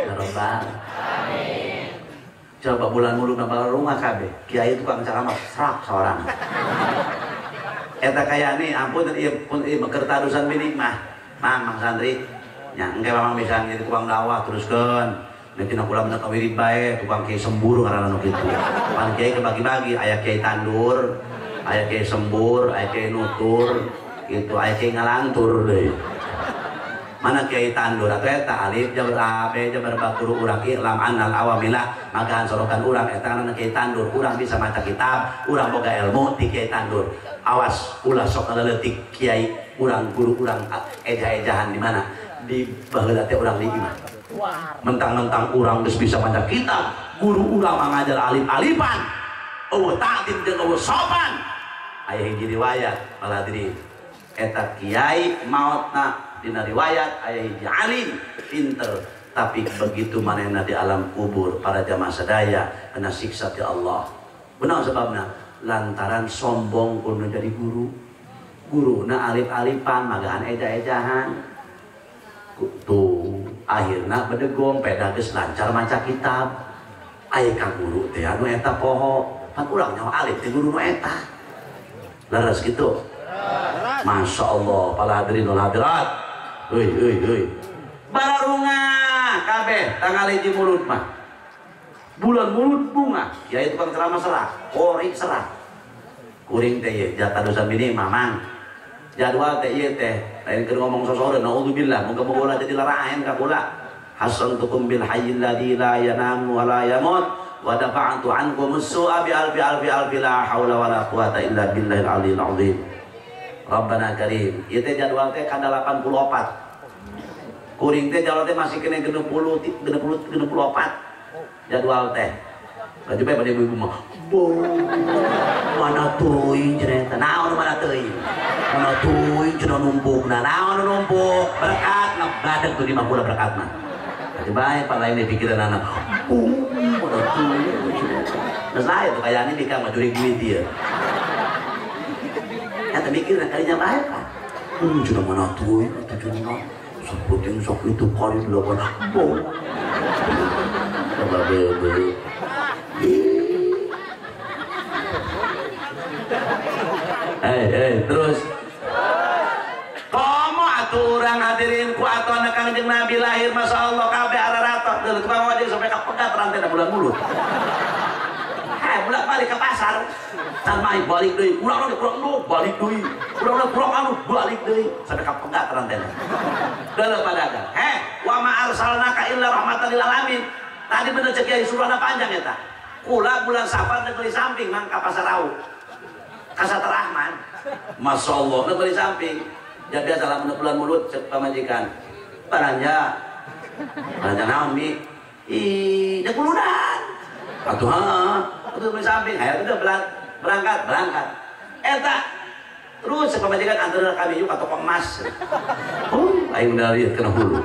C: Ya Rabbal. Coba bulan mulud nambah rumah kabeh. Kiai tukang ceramah serak seorang. Eta kaya nih, ampun ieu pun ieu bekertarusan binikmah. Mang santri. Nya engke mamang bisa jadi tukang dakwah teruskeun. Nanti nak ulah menak wirid bae, tukang kiai sembur ngaranna nu kitu. Pan kiai kebagi-bagi, aya kiai tandur, aya kiai sembur, aya kiai nutur, gitu, aya kiai ngalantur deui. Mana kiai tandur atuh eta alif jabar a b jabar ba turu urang lam annal awamila magahan sorokan urang eta ngaranna kiai tandur. Urang bisa maca kitab, urang boga ilmu ti kiai tandur. Awas ulah sok ngaleutik kiai urang guru urang eja-ejahan di mana? Di baheula teh urang di imah. Mentang-mentang urang geus bisa maca kitab, guru urang ngajar alif-alifan, eueuh takdim jeung eueuh sopan. Aya hiji riwayat para hadirin, eta kiai maotna dina riwayat aya hiji alim pinter, tapi begitu manehna di alam kubur para jamaah sadaya kena siksa ti Allah. Benar sebabna lantaran sombong kudu jadi guru. Guruna alif-alifan magahan eja-ejahan. Tuh akhirna bedegong peda geus lancar maca kitab. Aya ka guru teh anu eta poho, pan urang nyawa alif teh guru nu eta. Leres kitu. Masya Allah, para hadirin wal hadirat. Euy euy euy. Bararunga kabeh tanggal hiji mulud mah. Bulan mulud bunga, kiai tukang ceramah serah, kori serah. Kuring teh ieu jatah dosa bini mamang. Jadwal teh ieu teh lain keur ngomong sosoreun, naudzubillah, moga-moga ulah jadi laraen ka kula. Hasantukum bil hayyil ladzi la yanamu wa la yamut wa dafa'tu ankum as-su'a bi alfi alfi alfi la haula wa la quwata illa billahil aliyil azim. Rabbana karim. Ieu teh jadwal teh kada 84. Kuring teh jadwal teh masih kena 60 64 jadwal teh. Laju bae pada ibu-ibu mah. Bo, mana teuing cenah eta? Naon mana teuing? Mana teuing cenah numpukna? Naon numpuk? Berkat ngebadeg tuh di mah kula berkat mah. Laju bae pan lain di pikiran anak. Oh, mana teuing cenah. Geus lain tuh kayane di ka mah jurig duit ieu. Eta mikirna kalinya bae Pak. Cenah mana teuing atuh cenah. Saputing sok itu kali delapan. Bo. Coba bebe.
A: Terus komo atuh urang hadirin ku atuh Kangjeng Nabi lahir Masya Allah kabeh araratok deuleu tukang ojek sampai kapegat rantena bulan mulut. Bolak balik ke pasar can main balik deui kurang anu kurang nu balik deui kurang anu kurang anu balik deui sampai kapegat rantena. Deuleu padagang. Wa ma arsalnaka illa rahmatan lil alamin. Tadi bener cek kiai surahna panjang eta. Kula bulan Safar negeri samping mang ka pasar Rau. Ka Satrahman. Masya Allah negeri samping. Ya biasa lah bulan mulut cek pamajikan. Baranja. Baranja naon mi? Ih, da kulunan. Atuh ha, atuh beli samping. Ayo udah berangkat. Eta terus cek pamajikan antara kami yuk ka toko emas. Aing dari kena hulu.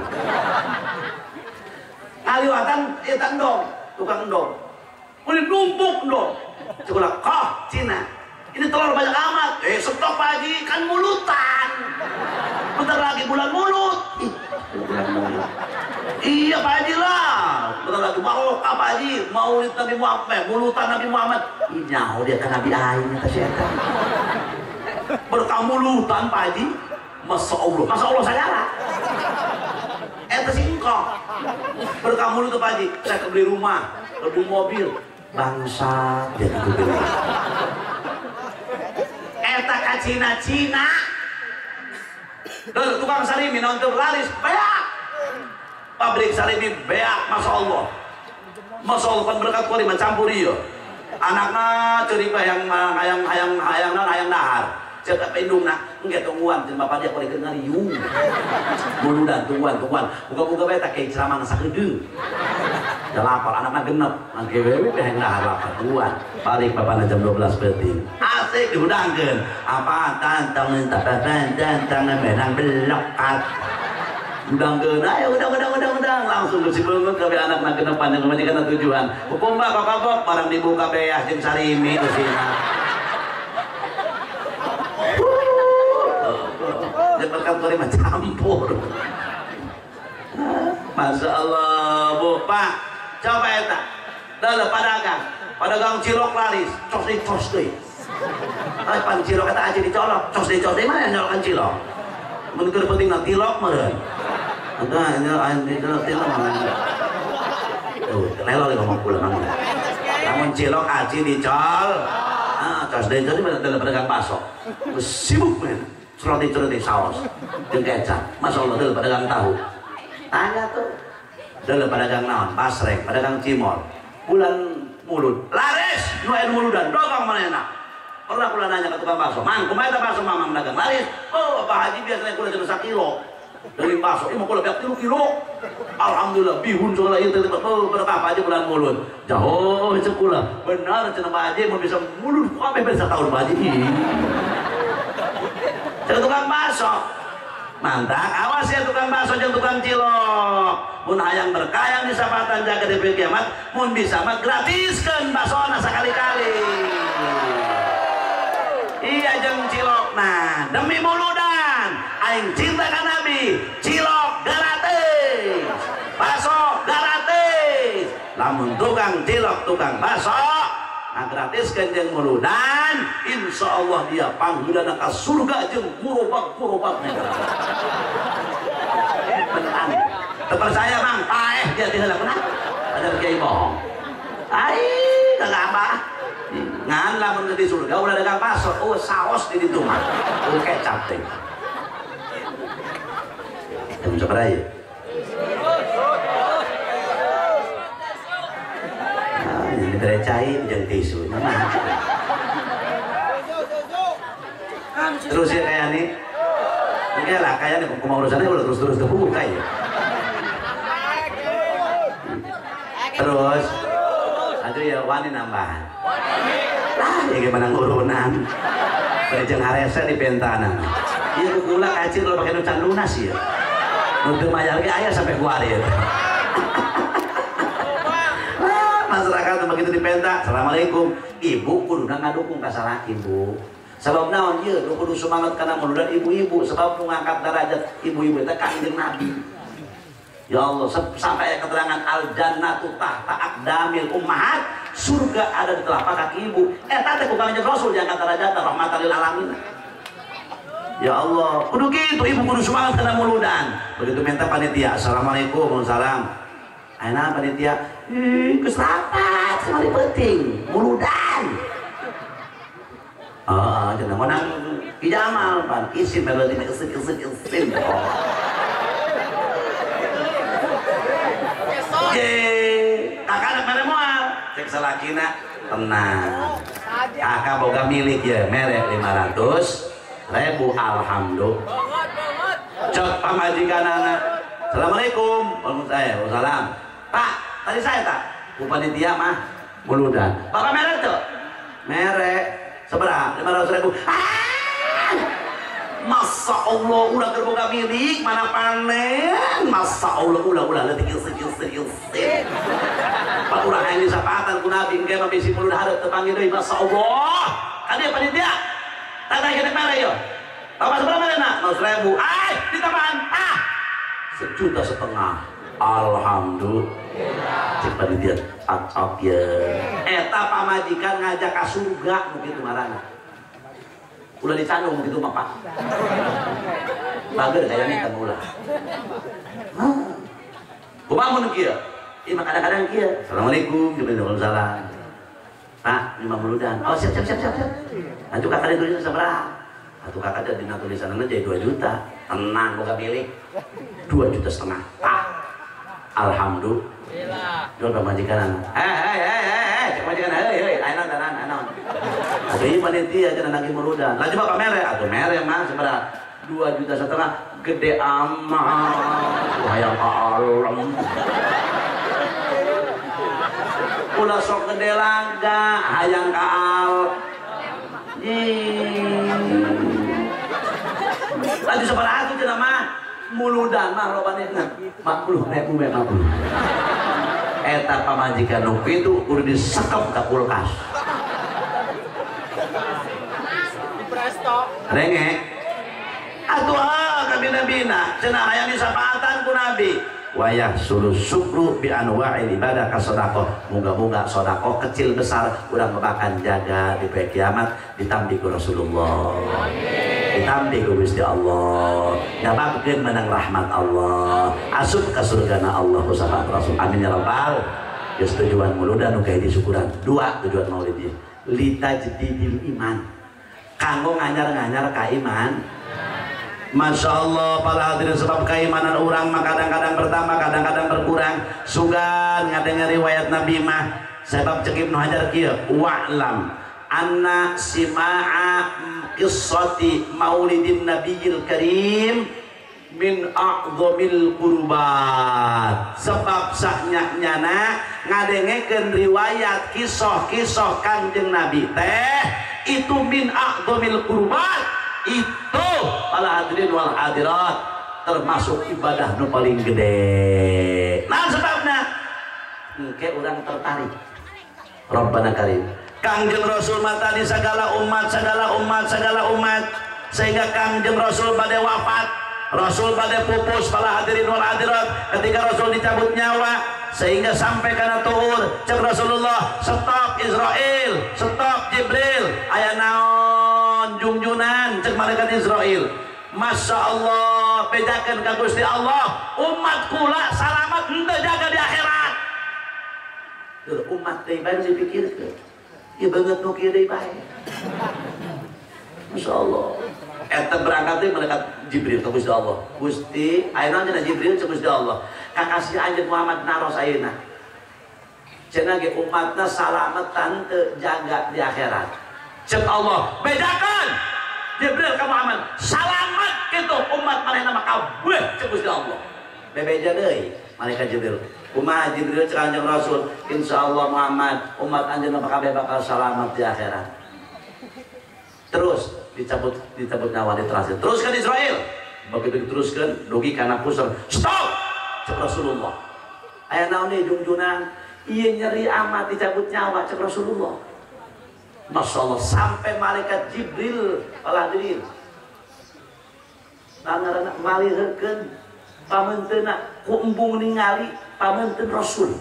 A: Kaliwatan eta endong, tukang endong. Kulit numpuk endong. Cek ulah, "Koh, Cina. Ini telur banyak amat." Stok Pak Haji, kan mulutan. Bentar lagi bulan mulut. Ih, bulan mulut. Iya Pak Haji lah. Bentar lagi barokah Pak Haji, maulid Nabi Muhammad, mulutan Nabi Muhammad. Ih, nyaho dia kan Nabi aing eta si eta. Berkah mulutan Pak Haji. Masya Allah sagala. Eta si engkau. Berkah mulut Pak Haji, saya beli rumah, beli mobil. Bangsa dia itu beli. Eta ka Cina-Cina. Duh, tukang sarimi nonton laris beak. Pabrik sarimi beak, Masya Allah. Masya Allah kan berkat kuali mencampur ieu. Anakna cerita yang hayang hayang hayang naon hayang dahar. Cek apa indungna engke tungguan jeung bapak dia kuali keur ngariung. Muludan tungguan tungguan. Buka-buka bae tak kayak ceramah sakedeung. Da lapar anakna genep. Mangke wewe hayang dahar lapar tungguan. Balik bapana jam 12 peuting. Asik dihudangkeun. Apa tantang tantang menang belekat. Udangkeun ayo udang langsung bersih banget kabeh anakna genep panjang pamajikan tujuan. Hukum mah kokokok barang dibuka beas jeung sarimi usina. Berkat kori mah campur. Masya Allah, Bu, Pak, coba eta. Dalah padagang cilok laris, cos deui cos deui. Ai pan cilok eta aja dicolok, cos deui cos deui mana nyolokan cilok. Mun keur pentingna tilok meureun. Entah ini anu tilok mana. Tuh, lelo ngomong kula mang. Lamun cilok aji dicol. Ah, cos deui cos deui dalah pedagang bakso. Sibuk men. Roti-roti saus jeung kecap. Masya Allah deuleu pedagang tahu. Tanya tuh. Deuleu pedagang naon? Pasreng, pedagang cimol. Bulan mulut. Laris nu aya muludan dagang manehna. Pernah kula nanya ke tukang bakso, "Mang, kumaha eta bakso mamang dagang?" Laris. "Oh, Pak Haji biasanya kula jeung sakilo." Dari bakso, ieu mah kula beak 3 kilo. Alhamdulillah bihun segala ieu teh berkah Pak Haji bulan mulut. Jauh cek kula. Benar cenah Pak Haji mun bisa mulut kabeh bisa tahun Pak Haji. Tukang bakso mantap, awas ya tukang bakso jeung tukang cilok. Mun hayang berkah yang disapatan jaga di kiamat, mun bisa mah gratiskeun baksona sakali-kali. Iya jeung cilok. Nah, demi muludan aing cinta ka Nabi, cilok gratis, bakso gratis. Lamun tukang cilok tukang bakso nah gratiskeun jeung muludan, insya Allah dia panggilan ka surga jeung kurobak-kurobak. Beneran. Terpercaya mang, paeh dia tidak pernah. Ada kiai bohong. Ai, kagak apa. Ngan lamun di surga ulah dagang bakso, oh saos di ditu mah. Oh kecap teh. Jam sabaraha ieu? Diterecain jeung tisu. Terus ya kayak ini. Oke lah kayaknya kumaha urusannya udah terus-terus terbuka ya. Terus aduh ya wani nambahan. Lah ya gimana ngurunan. Bari jeung harese di pentanan. Ieu kukula kacir kalau pakai nu can lunas ya. Nu teu mayar ge aya sampai kuari ya. Masyarakat begitu dipenta, assalamualaikum, ibu kuduna ngadukung ka salaki bu. Sebab naon ieu nu kudu semangat kana muludan ibu-ibu, sebab nu ngangkat derajat ibu-ibu eta Kangjeng Nabi. Ya Allah, sampai keterangan al jannatu tahta aqdamil ummahat, Surga ada di telapak kaki ibu. Eta teh ku Kangjeng Rasul diangkat derajatna rahmatan lil alamin. Ya Allah, kudu kitu ibu kudu semangat kana muludan. Begitu minta panitia, assalamualaikum, waalaikumsalam. Ayeuna panitia, ih geus rapat kamari peuting, muludan. Ah, cenah menang ijamal pan isin berarti isin isin isin. Oke, kakak mere moal, cek salakina tenang. Kakak boga milik ya, mere 500.000 alhamdulillah. Cek pamajikanana. Assalamualaikum. Waalaikumsalam. Pak, tadi saya tak ku panitia mah muludan. Bapak mere tuh? Mere. Seberapa? 500.000. Ah! Masa Allah ulah keur boga milik mana panen. Masa Allah ulah ulah leutik isin isin isin. Pak urang hayang disapatan ku Nabi engke mah bisi mulud hareup teu panggil deui. Masa Allah. Kadieu panitia. Tanda gede mere yo. Bapak seberapa mere nak? 100.000. Ay, ditambahan. Ah. 1,5 juta. Alhamdulillah. Cek panitia acok ya. Eta pamajikan ngajak ka surga begitu ngaranna. Ulah dicandung begitu mah Pak. Bager kayaknya kan ulah. Kumaha mun kieu? Ieu mah kadang-kadang kieu. Assalamualaikum, waalaikumsalam. Pak, 5 muludan. Oh, siap siap siap siap. Atuh kakak ditulis sabaraha? Atuh kakak ada dina tulisanna jadi 2 juta. Tenang boga milik. 2,5 juta. Tah. Alhamdulillah. Jual pamajikan. Cek pamajikan heuy heuy, aya naon naon. Oke, panitia cenah nagih muludan. Lah coba mere, atuh mere mah sabaraha? 2,5 juta gede amat. Hayang ka alam. Ulah sok gede laga, hayang ka al. Laju sabaraha atuh cenah mah? Muludan mah lobana 40.000 we 40. Eta pamajikan nu kitu kudu disekep ka kulkas. Renge. Atuh kabina-bina cenah hayang disapatan ku Nabi. Wayah suluh syukru bi anwa'il ibadah ka sedekah. Moga-moga sedekah kecil besar urang ngebakan jaga di poe kiamat ditampi ku Rasulullah. Ditampi ku Gusti Allah. Nyababkeun menang rahmat Allah. Asup ka surgana Allah ku syafaat Rasul. Amin ya rabbal. Geus tujuan muludan nu kahiji syukuran. Dua tujuan maulid ieu. Litajdidil iman. Kanggo nganyar-nganyar ka iman. Masya Allah para hadirin, sebab keimanan orang mah kadang-kadang bertambah, kadang-kadang berkurang. Sugan ngadengar riwayat Nabi mah sebab cek Ibnu Hajar kieu, wa'lam anna sima'a qissati maulidin nabiyil karim min a'zamil qurbat. Sebab saknya-nyana ngadengekeun riwayat kisah-kisah Kanjeng Nabi teh itu min a'zamil qurbat. Itu para hadirin wal hadirat termasuk ibadah nu paling gede. Nah sebabna engke urang tertarik. Rabbana karim. Kangjeng Rasul mah tadi segala umat, segala umat, segala umat, sehingga Kangjeng Rasul pada wafat, Rasul pada pupus para hadirin wal hadirat ketika Rasul dicabut nyawa sehingga sampai kana tuur cek Rasulullah stop Israel, stop Jibril, aya naon jungjunan cek malaikat Israel. Masya Allah, bejakeun ka Gusti Allah, umat kula salamat henteu jaga di akhirat. Dul umat deui bae dipikirkeun. Ieu beungeut nu kieu deui bae. Masya Allah. Eta berangkat deui malaikat Jibril ka Gusti Allah. Gusti, aya naon cenah Jibril cek Gusti Allah. Kakasih anjeun Muhammad naros ayeuna. Cenah ge umatna salamet teu jaga di akhirat. Cek Allah, bedakan Jibril ka Muhammad, salamat gitu umat manehna mah kabeh cek Gusti Allah. Bebeja deui malaikat Jibril. Kumaha Jibril cek Kanjeng Rasul, insyaallah Muhammad umat anjeun mah kabeh bakal salamat di akhirat. Terus dicabut nyawa ditransit. Teruskan Israel. Begitu diteruskan dugi kana pusar. Stop cek Rasulullah. Aya naon deui jungjunan? Ieu nyeri amat dicabut nyawa cek Rasulullah. Masya Allah sampai malaikat Jibril kalah hadirin pangaranna malihkeun pamenteuna ku embung ningali pamenten Rasul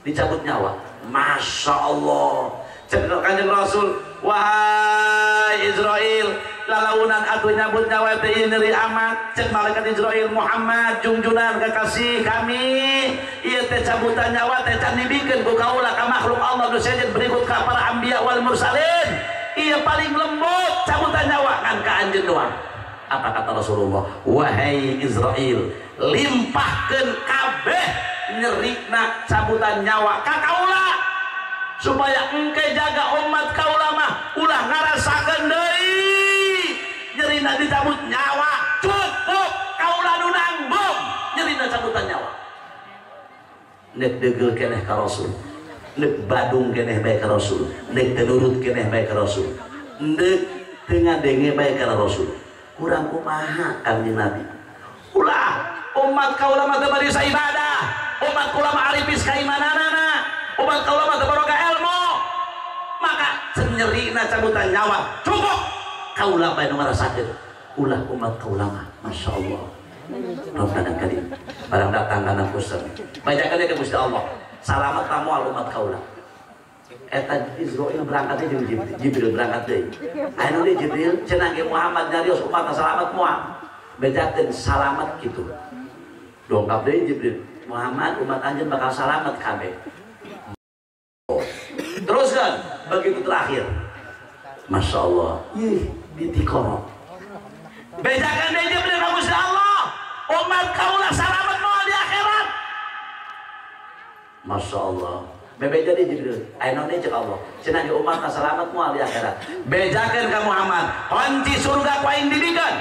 A: dicabut nyawa. Masya Allah. Cek Kanjeng Rasul, wahai Israel, lalaunan atuh nyabut nyawa teh nyeri amat. Cek malaikat Israel, Muhammad jungjunan kekasih kami, ieu teh cabutan nyawa teh can dibikeun ku kaula ka makhluk Allah nu sejen berikut ka para anbiya wal mursalin. Ieu paling lembut cabutan nyawa kan ka anjeun doang. Apa kata Rasulullah? Wahai Israel, limpahkeun kabeh nyerina cabutan nyawa ka kaula supaya engke jaga umat kaula mah ulah ngarasakeun deui nyerina dicabut nyawa. Cukup kaula nu nanggung nyerina cabutan nyawa. Nek deugeul keneh ka Rasul, nek badung keneh bae ka Rasul, nek teu nurut keneh bae ka Rasul, nek teu ngadenge bae ka Rasul. Kurang kumaha Kanjeng Nabi? Ulah umat kaula mah teu barisa ibadah, umat kaula mah arifis kaimananana, umat kaula mah teu baroga ilmu. Maka nyerina cabutan nyawa cukup kaula bae nu ngarasakeun. Ulah umat kaula mah, Masya Allah. Rabbana karim. Barang datang kana pusat. Bacakeun ke Gusti Allah. Salamet tamual umat kaula. Eta Israil berangkat jeung Jibril berangkat deui. Anu deui Jibril cenah ge Muhammad nyarios umat salamet moal. Bejakeun salamet kitu. Dongkap deui Jibril, Muhammad umat anjeun bakal salamet kabeh. Teruskan begitu terakhir. Masya Allah. Ih, ditikoro. Bejakeun deui Jibril ka Gusti Allah, umat kaula salamet moal di akhirat. Masya Allah. Bebeja di Jibril, ayo noni cek Allah. Cenah ge umat selamat moal di akhirat. Bejakeun ka Muhammad, kunci surga ku aing dibikeun.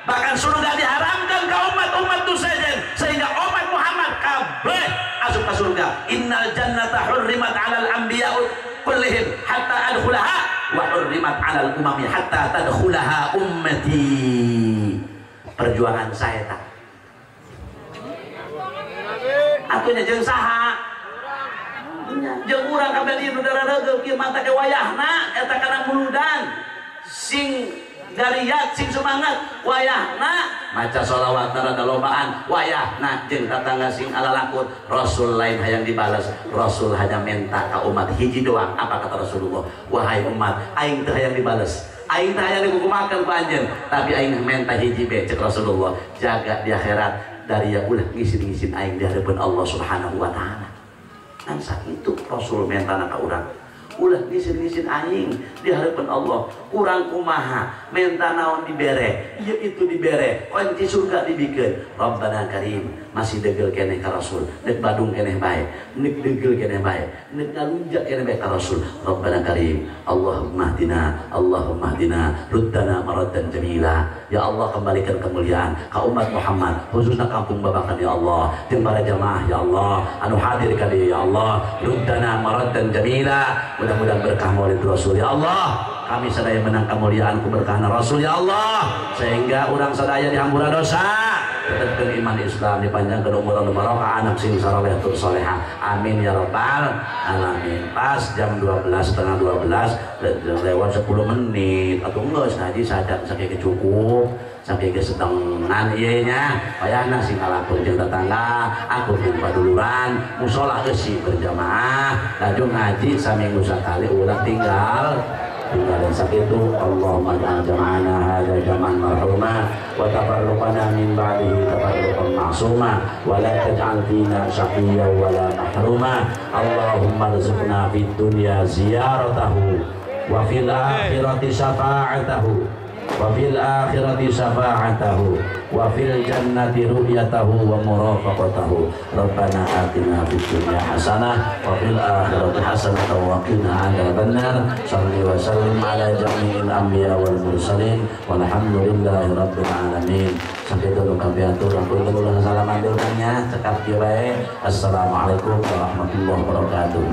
A: Bahkan surga diharamkan ka umat-umat nu sejen sehingga umat Muhammad kabeh asup ka surga. Innal jannata hurrimat 'alal anbiya kullihim hatta adkhulaha wa hurrimat 'alal umami hatta tadkhulaha ummati. Perjuangan saya tak. Atunya jeung saha? Jeung urang kabeh ieu nu darareugeuh kieu mata ke wayahna eta kana muludan sing gariat sing semangat wayahna maca sholawat rada lobaan wayahna jeung tatangga sing alalakun. Rasul lain hayang dibalas, Rasul hanya minta ka umat hiji doang. Apa kata Rasulullah? Wahai umat, aing teu hayang dibalas, aing teu hayang dikukumakeun ku anjeun, tapi aing minta hiji be cek Rasulullah, jaga di akhirat dari ya ulah ngisin-ngisin aing di hadapan Allah Subhanahu wa taala. Kan sakitu Rasul minta ka urang, ulah ngisin-ngisin aing di hadapan Allah. Kurang kumaha minta naon dibere, ieu itu dibere, kunci surga dibikeun. Rabbana karim, masih degel keneh ka Rasul, nek badung keneh bae, nek degel keneh bae, nek ngalunjak keneh bae ka Rasul. Rabbana karim, Allahumma hdina, Allahumma hdina, ruddana maraddan jamila. Ya Allah, kembalikan kemuliaan ka umat Muhammad, khususnya kampung Babakan ya Allah, jeung para jamaah ya Allah, anu hadir ka dieu ya Allah, ruddana maraddan jamila. Mudah-mudahan berkah maulid Rasul ya Allah. Kami sadaya menang kemuliaan keberkahan Rasul ya Allah, sehingga urang sadaya dihampura dosa, tetapkeun iman Islam, dipanjangkeun umur anu barokah, anak sing saroleh tur soleha. Amin ya rabbal alamin. Pas jam 12:30 lewat 10 menit atau geus ngaji sadar sakieu cukup sampai ke setengan ieu nya wayahna sing ngalakon jeung tetangga aku jeung paduluran musola eusi berjamaah laju ngaji saminggu sakali ulah tinggal tinggal sakitu. Allahumma ja'al jama'ana hadza jama'an marhuma wa tafarruqana min ba'dihi tafarruqan ma'suma wa la taj'al fina syaqiyyan wa la mahruma. Allahumma rzuqna fid dunya ziyaratahu wa fil akhirati syafa'atahu wa fil akhirati syafa'atahu wa fil jannati ru'yatahu wa murafaqatahu. Rabbana atina fid dunya hasanah wa fil akhirati hasanah wa qina adzabannar. Shalli wa sallim ala jami'il anbiya wal mursalin walhamdulillahi rabbil alamin. Sampai dulu kami atur ampun salam ambilkannya cekap kieu bae. Assalamualaikum warahmatullahi wabarakatuh.